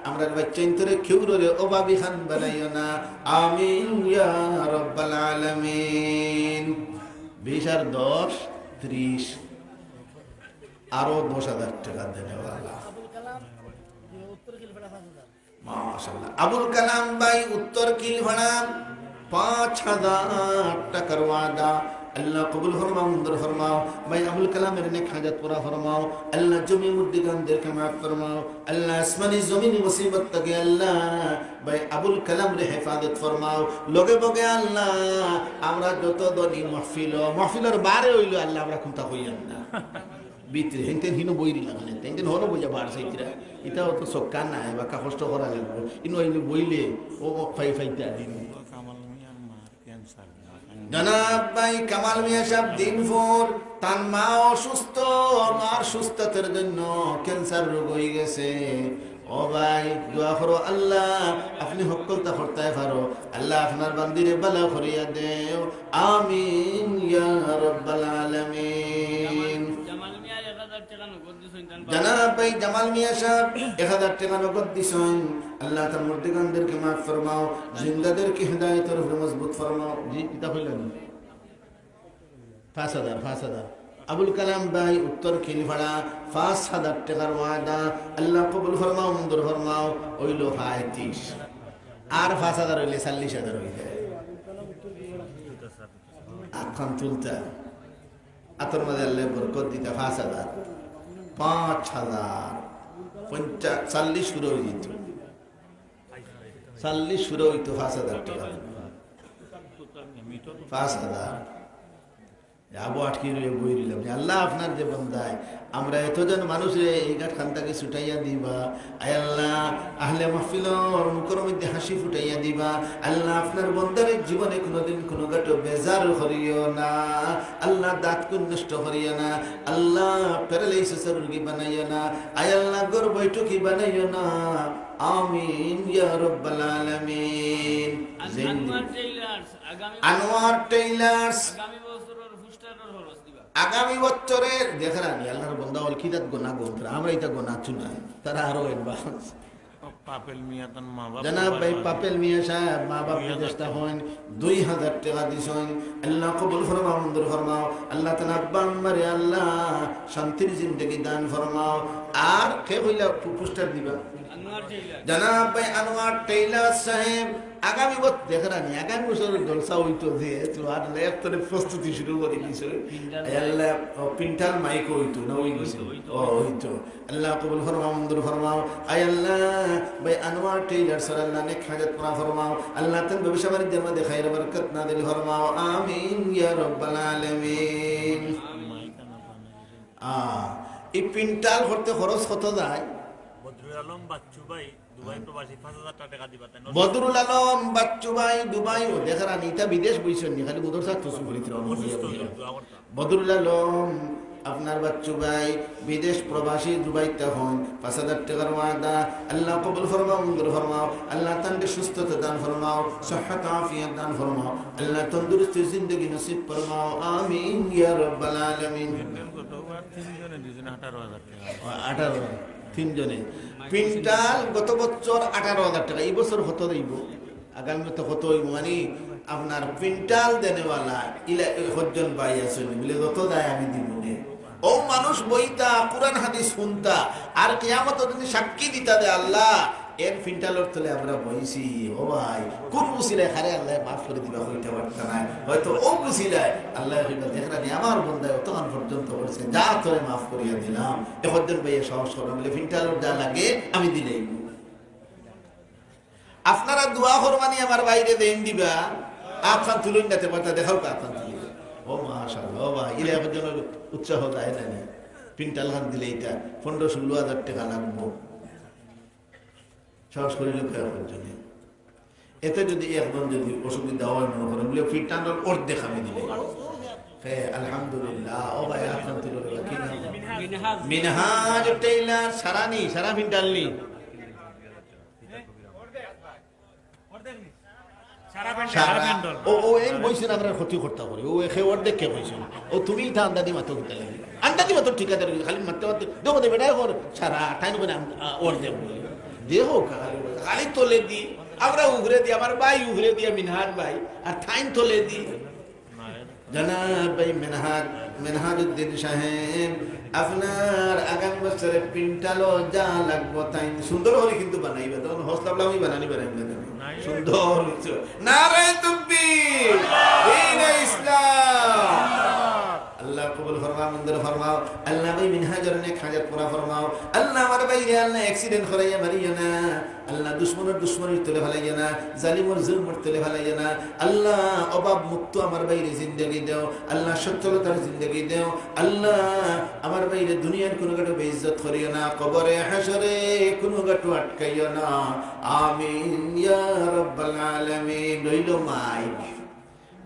আমরার বাচ্চাইন্তরে কেউররে অভাবী খান বানাইও না। আমিন ইয়া রাব্বাল আলামিন। বিশ আর দশ, ত্রিশ। আরো দশ হাজার টেকা দেনেওয়ালা। মাশাআল্লাহ। আবুল কালাম ভাই উত্তর কিলফাড়া পাঁচ হাজার টেকার ওয়াদা। আল্লাহ কবুল ফরমাও, মঞ্জুর ফরমাও। ভাই আবুল কালামর নেক হাজত পুরা ফরমাও। আল্লাহ জমি মুর্দি গানদেরকে মাফ ফরমাও। আল্লাহ আসমানি জমিনি মুসিবত থাকি আল্লাহ ভাই আবুল কালামরে হেফাজত ফরমাও। লগে বগে আল্লাহ আমরা যত ধনী মাহফিলো, মাহফিলর বারে অইলো আল্লাহ আমরা কুন্তা কইয়ার না। ভিতরে, হেনতেন হিনো বই দিলাম, হেনতেন হিনো বইয়া বার চাইতরা। ইটা অত সক্কা নাই, বাক্কা কষ্ট করা লাগবো। ইনো আইলে বইলে, ও, ও, ফাই ফাইতা দিন। কামাল মিয়ার মার ক্যান্সার। জনাব ভাই কামাল মিয়া সাহেব দিনপুর, তান মা অসুস্থ, মার সুস্থতার জন্য ক্যান্সার রোগ হয়ে গেছে। ও ভাই, দোয়া করো আল্লাহ, আপনি হক্কলতা করতায় পারো, আল্লাহ আপনার বান্দিরে বালা করিয়া দেও, আমিন ইয়া রাব্বাল আলামিন। জামাল মিয়া এক হাজার টাকা নগদ দিছইন, তান বাবা। জনাব ভাই জামাল মিয়া সাহেব এক হাজার টাকা নগদ দিছইন। আল্লাহ তার মুর্দেগানদেরকে মাফ ফরমাও, জিন্দাদেরকে হেদায়েতর উপরে মজবুত ফরমাও। জি, কিতা কইলেন? পাঁচ হাজার, পাঁচ হাজার। আবুল কালাম ভাই, উত্তর খিলফাড়া, পাঁচ হাজার টাকার ওয়াদা। আল্লাহ কবুল ফরমাও, মঞ্জুর ফরমাও। অইলো পঁয়ত্রিশ। আর পাঁচ হাজার অইলে চল্লিশ হাজার অই যায়। আতখান তুলতা। আতর মাঝে আল্লাহ বরকত দিতা, পাঁচ হাজার। পাঁচ হাজার। পঞ্চাশ, চল্লিশ পুরা অই যাইত। চল্লিশ পুরা অইতো পাঁচ হাজার টাকা। পাঁচ হাজার। আবু আটকি রয়ে বই রইলাম যে, "আল্লাহ, আপনার যে বন্দায়, আমরা এতজন মানুষরে এই ঘাট খান থাকি ছুটাইয়া দিবা। আয় আল্লাহ, আহলে মাহফিলর মুখর মধ্যে হাসি ফুটাইয়া দিবা। আল্লাহ, আপনার বন্দারে জীবনে কোনোদিন কোনো ঘাটো বেজার করিও না। আল্লাহ, দাঁত কুন নষ্ট করিও না। আল্লাহ, প্যারালাইসিসর রোগী বানাইও না। আয় আল্লাহ, ঘর বৈঠকি বানাইও না। আমিন ইয়া রাব্বাল আলামিন।" আন-, জিন্দি-, আনোয়ার টেইলার্স, আগামী আনোয়ার টেইলার্স। আগামী বছরর পোস্টারর খরচ দিবা। আগামী বছরে দেখের আমি আল্লাহর বন্দা অকল কিতা গুনা গুন তারা, আমরা ইতা গুনা চুনা, তারা আরো অ্যাডভান্স। পাপেল মিয়া তান মা বাপ জনাব ভাই পাপেল মিয়া সাহেব, মা বাপ বিদেশ থাকইন, দুই হাজার টাকা দিছইন। আল্লাহ কবুল ফরমাও, মঞ্জুর ফরমাও। আল্লাহ তান আব্বা আম্মারে আল্লাহ শান্তির জিন্দেগি দান ফরমাও। আর কে কইলা পু-, পোস্টার দিবা? আনোয়ার টেইলার। জনাব ভাই আনোয়ার টেইলার সাহেব, আগামী বছর দেখের আমি, আগামী বছর জলসা অইতো যে, তো আর লেখ তোরে প্রস্তুতি শুরু করি দিছে। পিন্টাল আয় আল্লাহ, ও, পিন্টাল মাইক অইতো না, অই গেছে। অইতো, অইতো। ও, অইতো। আল্লাহ কবুল ফরমাও, মঞ্জুর ফরমাও। আয় আল্লাহ, ভাই আনোয়ার টেইলার স্যার, আল্লাহ নেক হাজত পুরা ফরমাও। আল্লাহ তান ব্যবসা বাণিজ্যর মধ্যে খাইর বরকত নাজিল ফরমাও। আমিন ইয়া রাব্বাল আলামিন। আ, এই পিন্টাল করতে খরচ কত যায়? বদরুল আলম বাচ্চু ভাই, দুবাই প্রবাসী, পাঁচ হাজার টাকা দিবা, তাই না? বদরুল আলম বাচ্চু ভাই, দুবাই, ও দেখের আমি, ইতা বিদেশ বইছইন নি, খালি মুদর সাথে তো সুফরিত রহমান অসুস্থ হইয়া হইল, দোয়া করতাম। বদরুল আলম, আপনার বাচ্চু ভাই, বিদেশ প্রবাসী, দুবাই তখন পাঁচ হাজার টাকার ওয়াদা, আল্লাহ কবুল ফরমাও, মঞ্জুর ফরমাও, আল্লাহ তানকে সুস্থতা দান ফরমাও, সহ্যত আফিয়ত দান ফরমাও, আল্লাহ তন্দুরুস্তি জিন্দেগি নসিব ফরমাও, আমিন ইয়া রাব্বাল আলামিন। তিনজনে দিছেন আঠারো হাজার টাকা। ও, আঠারো, তিনজনে। পিন্টাল গত বছর আঠারো হাজার টাকা, এই বছর কত অইবো? আগামী বছর কত অইবো? মানে, আপনার পিন্টাল দেনেওয়ালা ইলা কয়জন ভাই আছইন, বলে, "যত যায় আমি দিমু নে।" ও মানুষ বইতা, কোরআন হাদিস হুনতা, আর কিয়ামতর দিন সাক্ষী দিতা দে, "আল্লাহ, এর পিন্টালর তলে আমরা বইছি।" ও ভাই, কোন উসিলায় কারে আল্লাহ মাফ করি দিবা, কইতা পারতা নায়। হয়তো ও উসিলায় আল্লাহ কইবা, "দেখরা নি, আমার বন্দায় অতখান পর্যন্ত করছে, যা তোরে মাফ করিয়া দিলাম।" এ কয়জন ভাইয়ে সাহস করইন, বলে, "পিন্টালর যা লাগে আমি দিলাইমু।" আপনারা দোয়া করবা নি আমার ভাইরে দেইন দিবা, আতখান তুলইন না তে পারতা, দেখাও কা আতখান তুলি। ও মাশাআল্লাহ, ও ভাই, ইলা একজনর উৎসাহ যায় না নি? পিন্টাল খান দিলে ইটা পনেরো ষোলো হাজার টাকা লাগবো। সাহস করিল কয়েকজনে। এতে যদি একজন যদি অসুবিধা হয় মনে করেন, বলে, "পিন্টালর অর্ধেক আমি দিলে।" হে, আলহামদুলিল্লাহ। ও ভাই, আতখান তুলো রে, কি নাম? মিনহাজ। মিনহাজ টেইলার, সারা নি, সারা পিন্টাল নি। সারা প্যান্ডেল। সারা। সারা প্যান্ডেল। ও, ও, এই বইছেন, আমরা ক্ষতি করতা করি। ও, একে অর্ধেক কে কইছেন? ও, তুমি ইটা আন্দাজি মাতো কিতা লাগি? আন্দাজি মাতো ঠিকাদার, খালি মারতে মারতে, দেখো তো বেটা, এখন সারা, তাই না, আন-, আ, অর্ধেক বলি। দেখো, খালি, খালি তলে দি, আমরা উপরে দি, আমার ভাই উপরে দি, মিনহাজ ভাই, আর তাইন তলে দি। জনাব ভাই মেনহাজ, মেনহাজউদ্দিন সাহেব, আপনার আগামী বছরে পিন্টালও যা লাগবো তাই সুন্দর করি কিন্তু বানাইবা, তখন হস্তবলা আমি বানানি বানাইবা। সুন্দর হইছে। নারায়ে তাকবীর, দ্বীনে ইসলাম। আল্লাহ কবুল ফরমাক। মঞ্জুর ফরমাও। আল্লাহ, ভাই মিনহাজর নেক হায়াত পুরা ফরমাও। আল্লাহ, আমার ভাইরে আল্লাহ accident করাইয়া মারিও না। আল্লাহ, দুশমনর দুশমনির তলে ফালাইও না, জালিমর জুলমর তলে ফালাইও না। আল্লাহ, অভাব মুক্ত আমার ভাইরে জিন্দেগি দেও। আল্লাহ, সচ্ছলতার জিন্দেগি দেও। আল্লাহ, আমার ভাইরে দুনিয়ার কুনু ঘাটো বেইজ্জত করিও না, কবরে হাশরে কুনু ঘাটো আটকাইও না। আমিন ইয়া রাব্বাল আলামিন। রইল মাইক।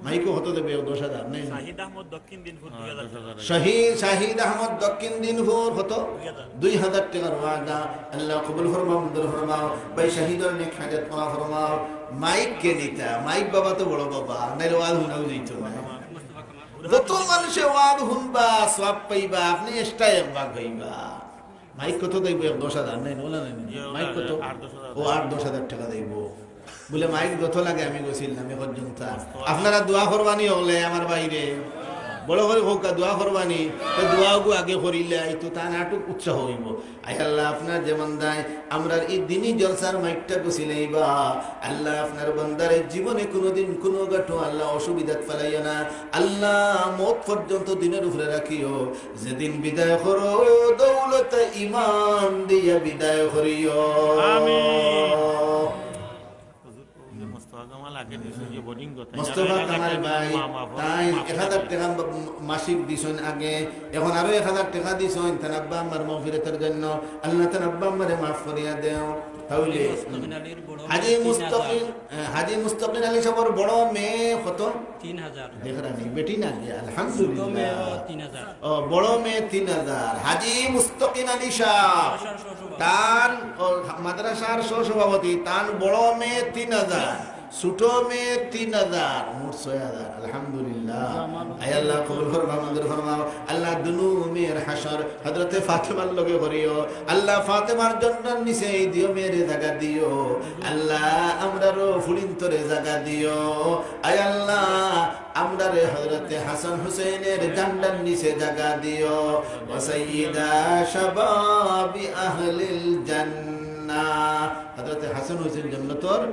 মাইকও কত দেবে? দশ হাজার, নাই? শাহিদ আহমদ দক্ষিণ দিনপুর, দুই হাজার টাকা। শহীদ, শাহিদ আহমদ দক্ষিণ দিনপুর কত? দুই হাজার। দুই হাজার টাকার ওয়াদা। আল্লাহ কবুল ফরমাও, মঞ্জুর ফরমাও। ভাই শাহিদর নেক হায়াত পুরা ফরমাও। মাইক কে নিতা? মাইক বাবা তো বড় বাবা, নাইলে ওয়াজ হুনাও যাইতো না। যত মানুষে ওয়াজ হুনবা, সওয়াব পাইবা, আপনে extra এক ভাগ হইবা। মাইক কত দেব? এক দশ হাজার, নাই, ওলা নাই, নাই। ইয়ে, মাইক ওলা কত? আট দশ হাজার। ও, আট দশ হাজার টাকা দেব। বলে, "মাইক যত লাগে আমি গছিলাম, এখন জনতা।" আপনারা দোয়া করবানি হকলে আমার ভাইরে। বড় করি কউক্কা, দোয়া করবানি। তো দোয়াগু আগে করিলে, এই তো তান আটুক উৎসাহ হইব। আয় আল্লাহ, আপনার যে বান্দায় আমরার এই দিনই জলসার মাইকটা গছিলাইবা, আল্লাহ, আপনার বান্দারে জীবনে কোনোদিন কোনো গাটো আল্লাহ অসুবিধাত ফালাইও না। আল্লাহ, মউত পর্যন্ত দিনের উপরে রাখিও। যেদিন বিদায় করো, দৌলতে ইমান দিয়া বিদায় করিও। আমিন। হুজুর, ওই যে মোস্তফা কামাল আগে দিছে যে বোর্ডিং কথা, মোস্তফা কামাল ভাই, তাইন এক হাজার টাকা মাসিক দিছইন আগে, এখন আরো এক হাজার টাকা দিছইন তান আব্বা আম্মার মাগফিরাতের জন্য। আল্লাহ তান আব্বা আম্মারে মাফ করিয়া দেও। তাহলে হাজি মুস্তাকিন, হ্যাঁ, হাজি মুস্তাকিন আলী সাহেবর বড় মেয়ে কত? তিন হাজার। দেখরা নি, বেটি না গিয়া, আলহামদুলিল্লাহ। ছোট মেয়েও তিন হাজার। ও, বড় মেয়ে তিন হাজার। হাজি মুস্তাকিন আলী সাহেব, তান, ও, মাদ্রাসার সহ-সভাপতি, তান বড় মেয়ে তিন হাজার, ছোট মেয়ে তিন হাজার, মোট ছয় হাজার। আলহামদুলিল্লাহ। আয় আল্লাহ, কবুল ফরমাও, মঞ্জুর ফরমাও। আল্লাহ, দুনু মেয়ের হাশর হযরতে ফাতেমার লগে করিও। আল্লাহ, ফাতেমার ঝান্ডার নিচে এই দুইও মেয়েরে জাগা দিও। আল্লাহ, আমরারও ফুড়িন্তরে জাগা দিও। আয় আল্লাহ, আমরারে হযরতে হাসান হুসেনের ঝান্ডার নিচে জাগা দিও। ওয়া সাইয়্যিদা শাবাবি আহলিল জান্নাহ। হযরতে হাসান হুসেন জান্নাতর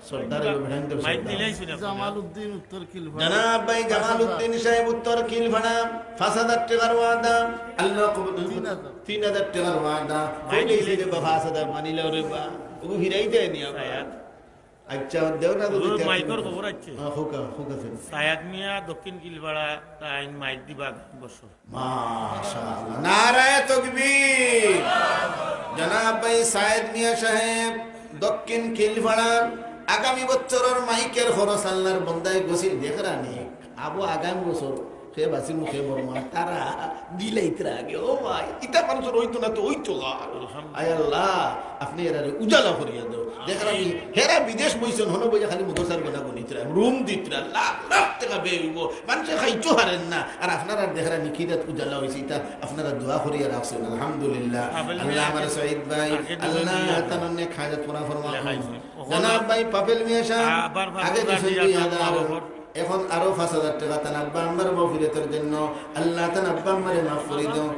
সর্দার এবং ভ্রান্ত মাইক সর্দার। দিলেই শুনে। জামালউদ্দিন উত্তর কিলফাড়া। জনাব ভাই জামালউদ্দিন সাহেব উত্তর কিলফাড়া, পাঁচ হাজার টাকার ওয়াদা। আল্লাহ কবুল। তিন হাজার। তিন হাজার টাকার ওয়াদা। মাইক কইলে দিলে। দিলে বা পাঁচ হাজার মানিলে রে বা। ও ফিরাই দেয়নি আবার। আচ্ছা, দেও না তো হুজুর, দিতে মাইকর পারবো। খবর আছে। হ্যাঁ, হোক, হোক আছে। সায়াদ মিয়া দক্ষিণ কিলফাড়া, তাইন মাইক দিবা আগামী বছর। মাশাআল্লাহ। নারায়ে তাকবীর। জনাব ভাই সায়েদ মিয়া সাহেব, দক্ষিণ কিলফাড়া, আগামী বছরর মাইকের খরচ আল্লাহর বন্দায় গছিল দেখরা নি। আবু আগামী বছর কে বাসি মুখে বর্মা, তারা দিলাইতরা আগে। ও ভাই, ইতা মানুষর অইতো না তো অইতো গা। আয় আল্লাহ, আপনে এরারে উজালা করিয়া দেও। দেখরা নি, হেরা বিদেশ বইছইন, হনো বইয়া খালি মাদ্রাসার গুনা গুনিতরা, রুম দিতরা, লাখ লাখ টাকা ব্যয় অইবো। মানষে খাইতো পারেন না। আর আপনারার দেখরা নি কি রাত উজালা অইছে, ইতা আপনারা দোয়া করিয়া রাখছইন। আলহামদুলিল্লাহ। আবেল আল্লাহ মিয়া আমার আগে, সাইদ ভাই, আগে দিবেন আল্লাহ দুই হাজার। তান অনেক হাজত পুরা ফরমান। লেখাইছে। জনাব ভাই পাপেল মিয়া সাহেব, আবার পাঁচ হাজার আগে দিছইন দিয়া দুই হাজার। আবার। এখন আরো পাঁচ হাজার টাকা তান আব্বা আম্মার মাগফিরাতের জন্য। আল্লাহ তান আব্বা আম্মারে মাফ করি দেও।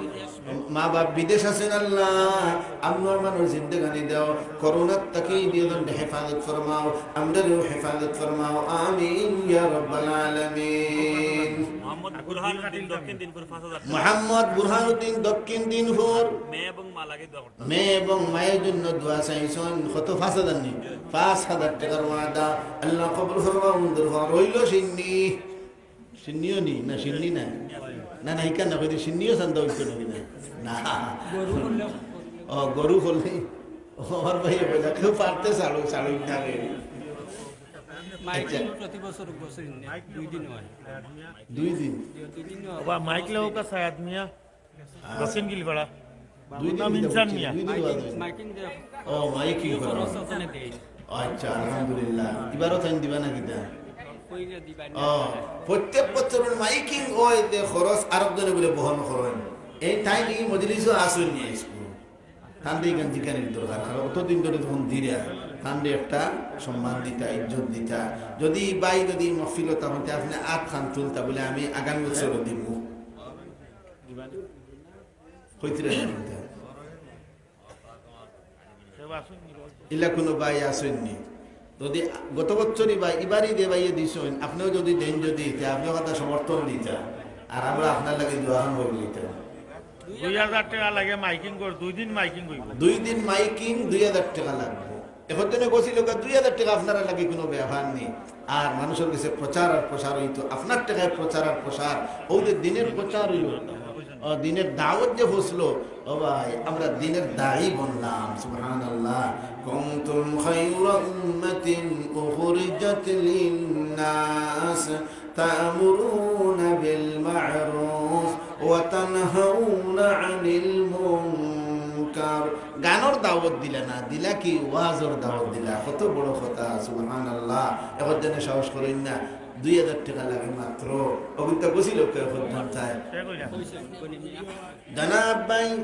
মা বাপ বিদেশ আছইন আল্লাহ, আমরার মানুষ জিন্দেগানি দেও। করোনার থাকি দুইজন হেফাজত ফরমাও, আমরারেও হেফাজত ফরমাও। আমিন ইয়া রাব্বাল আলামিন। মোহাম্মদ বুরহানুদ্দিন দক্ষিণ দিনপুর পাঁচ হাজার টাকা। মোহাম্মদ বুরহানুদ্দিন দক্ষিণ দিনপুর। মেয়ে এবং মা লাগে দোয়া করতে। মেয়ে এবং মায়ের জন্য দোয়া চাইছইন। কত? পাঁচ হাজার নি? পাঁচ হাজার টাকার ওয়াদা। আল্লাহ কবুল ফরমাও, মঞ্জুর ফরমাও। রইল সিন্নি। সিন্নিও নি? না, সিন্নি না। না, না, ইখান না, কইতে সিন্নিও চান্দা অইতো নাকি না? না। গরু করলে। ও, গরু করলে। ও, আমার ভাই, বলে, কেউ পারতে চালু, চালু না রে। মাইকিং আচ্ছা। প্রতি বছর, বছর নেই, দুই দিন হয়। দুই দিন? দুই দিন হয়। বাবা, মাইক লাও কা সায়াদ মিয়া। দক্ষিণ গিলপাড়া। দুই দিন বাবুর নাম ইনসান মিয়া। দুই দিন বাদে। মাইকিং, মাইকিং দেয়। ও, মাইকিং খরচ ওখানে দেয়। আচ্ছা, আলহামদুলিল্লাহ। এবারও তাই দিবা না কিতা? কইলে দিবা না। ও, প্রত্যেক বছর মাইকিং ওই যে খরচ আরক জনে বলে বহন করেন। এই তাই কি মজলিসও আসুন নিয়ে স্কুল। তানরে ইখান জিকানির দরকার। আর অতদিন ধরে যখন দিরা, তানরে একটা সম্মান দিতা, ইজ্জত দিতা। যদি ভাই যদি মহফিল হতা হতে আপনি আত খান তুলতা বলে আমি আগামী বছরও দিব। কইতরা না কইতরা? ইলা কোনো ভাই আসেননি। যদি গত বছরই ভাই, এবারই দে ভাইয়ে দিছইন, আপনিও যদি দেন যদি, তে আপনিও কথা সমর্থন দিতা। আর আমরা আপনার লাগি দোয়া খান করি নিতাম। দুই হাজার টেকা লাগে মাইকিং কর, দুই দিন মাইকিং করিব। দুই দিন মাইকিং, দুই হাজার টেকা লাগবো। এখন জনে গেছিল গা, দুই হাজার টেকা আপনারা লাগি কোনো ব্যাপার নেই। আর মানুষের কাছে প্রচার আর প্রসার হইতো, আপনার টেকায় প্রচার আর প্রসার। ওই যে দিনের প্রচার হইল, ও দিনের দাওয়াত যে ফসলো, ও ভাই, আমরা দিনের দায়ী বললাম। সুবহানাল্লাহ। كنتم خير أمة أخرجت للناس تأمرون بالمعروف وتنهون عن المنكر। গানর দাওয়াত দিলা না, দিলা কি? ওয়াজর দাওয়াত দিলা। কত বড় কথা, সুবহানাল্লাহ। এখন জনে সাহস করইন না, দুই হাজার টেকা লাগে মাত্র। অগুনতা গেছিল কে এখন চায়? জনাব ভাই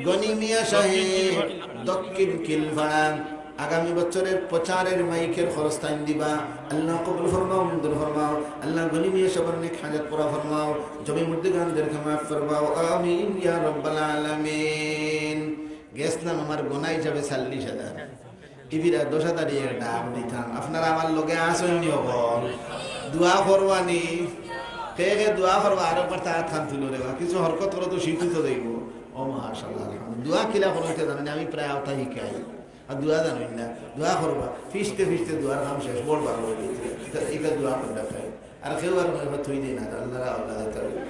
গনি মিয়া সাহেব, দক্ষিণ কিলপাড়া, আগামী বছরের প্রচারের মাইকের খরচ তাইন দিবা। আল্লাহ কবুল ফরমাও, মঞ্জুর ফরমাও। আল্লাহ গনি মিয়া সাহেবের নেক হাজত পুরা ফরমাও। জমি মুর্দেগানদেরকে মাফ ফরমাও। আমিন ইয়া রাব্বাল আলামিন। গেছলাম আমার গোনা হিসাবে চল্লিশ হাজার। ইবিরা দশ হাজার একটা ডাক দিতাম। আপনারা আমার লগে আছইন নি অকল? দোয়া করবানি। কে কে দোয়া করবা? আরো একবার তার খান তুলো রে বা। কিছু হরকত করো তো শিক্ষিত যাইব। ও মাশাআল্লাহ, আলহামদুলিল্লাহ। দোয়া কিলা করইতে জানেন, আমি প্রায় আওতা শিখাই। আর দোয়া জানেন না, দোয়া করবা। ফিসতে ফিসতে দোয়ার কাম শেষ, বড় ভালো হয়ে গেছে। এটা, এটা দোয়া করে দেখাই। আর কেউ আর মনে হয় থই দেয় না, আল্লাহ আল্লাহ তাআলা।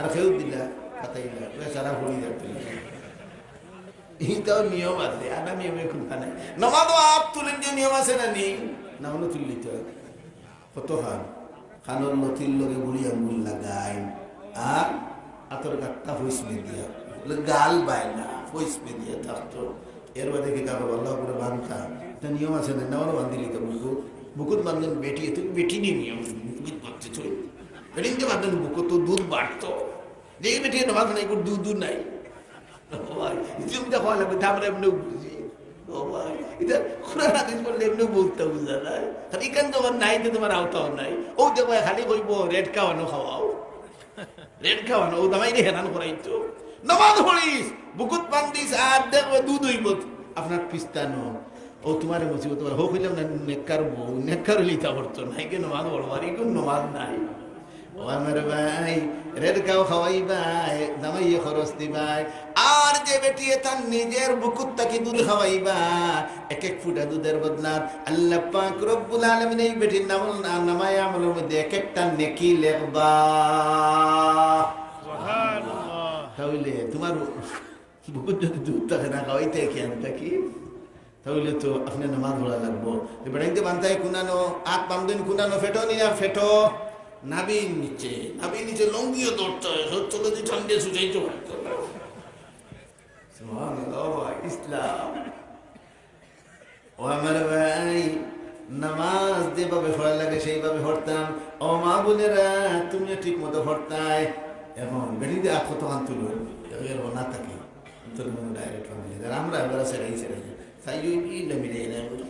আর কেউ দিলা, পাতাই না, বেচারা পড়ি যাবে। এইটাও নিয়ম আছে, আর নিয়মে খুলতা নাই। নমাজও আত তুলেন যে নিয়ম আছে না নি? না হলে তুললি তো। কত খান? খানোর লতির লগে বুড়ি আঙ্গুল লাগাই, আর আতর গাত্তা ফইস মে দিয়া। বলে, গাল বায় না, ফইস মে দিয়া থাকতো। এর বাদে কিতা করবো? আল্লাহ করে বান্ধা। এটা নিয়ম আছে না? না হলে বান্ধিলি তো বুকুত। বুকুত বান্ধন বেটি, তুই বেটি নিয়ে নিয়ম। বুকুত বাঁধতে তুই। বেটিন যে বান্ধন বুকুত তো দুধ বাড়তো। যে বেটি নমাজ নাই, কোনো দুধ দুধ নাই। ও ভাই, ইসলাম যা ভালো, আমি তো আমরা এমনিও বুঝি। ও ভাই, এটা কোরআন হাদিস বললে এমনিও বুঝতে বুঝা যায়। আর এখান যখন নাই, তো তোমার আওতাও নাই। ও দেখো, খালি কইবো, "রেড খাওয়ানো খাওয়াও।" রেড খাওয়ানো, ও দামাই রে হেরান করাইতো। নমাজ পড়িস, বুকুত বান্ধিস, আর দেখবে দুধ হইব। আপনার পিস্তানো। ও তোমার মুসিবত, তোমার হোক হইলাম না, নেককার বউ, নেককার হইলে ইতা করতো না। একে নমাজ পড়বার, এখন নমাজ নাই। ও আমার ভাই, রেড খাও খাওয়াইবায়, জামাইয়ে খরচ দিবায়। আর যে বেটিয়ে তার নিজের বুকুত থাকি দুধ খাওয়াইবা, এক এক ফুটা দুধের বদলা আল্লাহ পাক রব্বুল আলামিন এই বেটির নাম, নামায়ে আমলর মধ্যে এক একটা নেকি লেখবা। সুবহানাল্লাহ। তাহলে তোমার বুকুত যদি দুধ থাকে না, খাওয়াইতে কি আমি থাকি? তাহলে তো আপনি নামাজ পড়া লাগবো। তো বেটাইতে বান্ধায় কুনানো, আত বান্ধন কুনানো, ফেটো নিয়া ফেটো, নাভির নিচে, নাভির নিচে লঙ্গিও ধরতে হয়, সব চলে যে ঠান্ডে সুজাইতে পারতো না। সুবহানাল্লাহ, ও ভাই, ইসলাম। ও আমার ভাই, নামাজ যেভাবে পড়া লাগে সেইভাবে পড়তাম। ও মা বোনেরা, তুমিও ঠিক মতো পড়তায়। এখন বেটি দিয়ে আর কতক্ষণ তুলো, এর না থাকে। তোর মনে ডাইরেক্ট ফ্যামিলি। আর আমরা এবার সেটাই সেটাই। তাই ওই কি লেমিরে এনে বলি।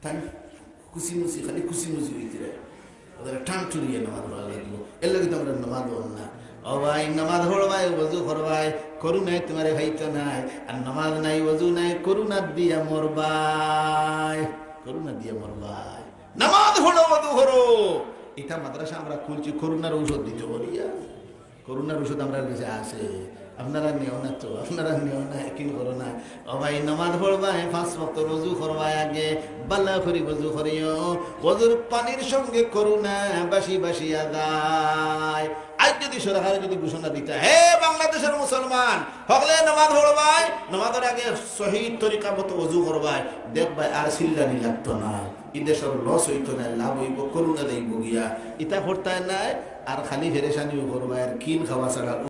তাই খুশি মুসি, খালি খুশি মুসি হইতে রে। ওদের টান টুরিয়ে নামাজ পড়া লাগবো। এর লাগি তো আমরা নামাজ পড় না। ও ভাই, নামাজ পড়বায়, ওযু করবায়, করুণায় তোমারে খাইতো নাই। আর নামাজ নাই, ওযু নাই, করুণা দিয়া মরবায়, করুণা দিয়া মরবায়। নামাজ পড়ো, ওযু করো। এটা মাদ্রাসা আমরা খুলছি করুণার ঔষধ দিতে বলিয়া। করুণার ঔষধ আমরার কাছে আছে, আপনারা নেও না তো, আপনারা নেও না, একদিন করো না। ও ভাই, নামাজ পড়বায়, পাঁচ ওয়াক্ত ওযু করবায় আগে, বালা করি ওযু করিও। ওযুর পানির সঙ্গে করুণা বাসি বাসিয়া যায়। আজ যদি সরকারে যদি ঘোষণা দিতা, "হে বাংলাদেশের মুসলমান, হকলে নামাজ পড়বায়, নামাজের আগে সহি তরিকা মতো ওযু করবায়, দেখবায় আর চিল্লানি লাগতো না, ই দেশের লস হইতো না, লাভ হইব, করুণা দেইব গিয়া।" ইতা করতায় নাই, আর খালি ফেরেশানিও করবায়, আর কিল খাওয়া ছাড়া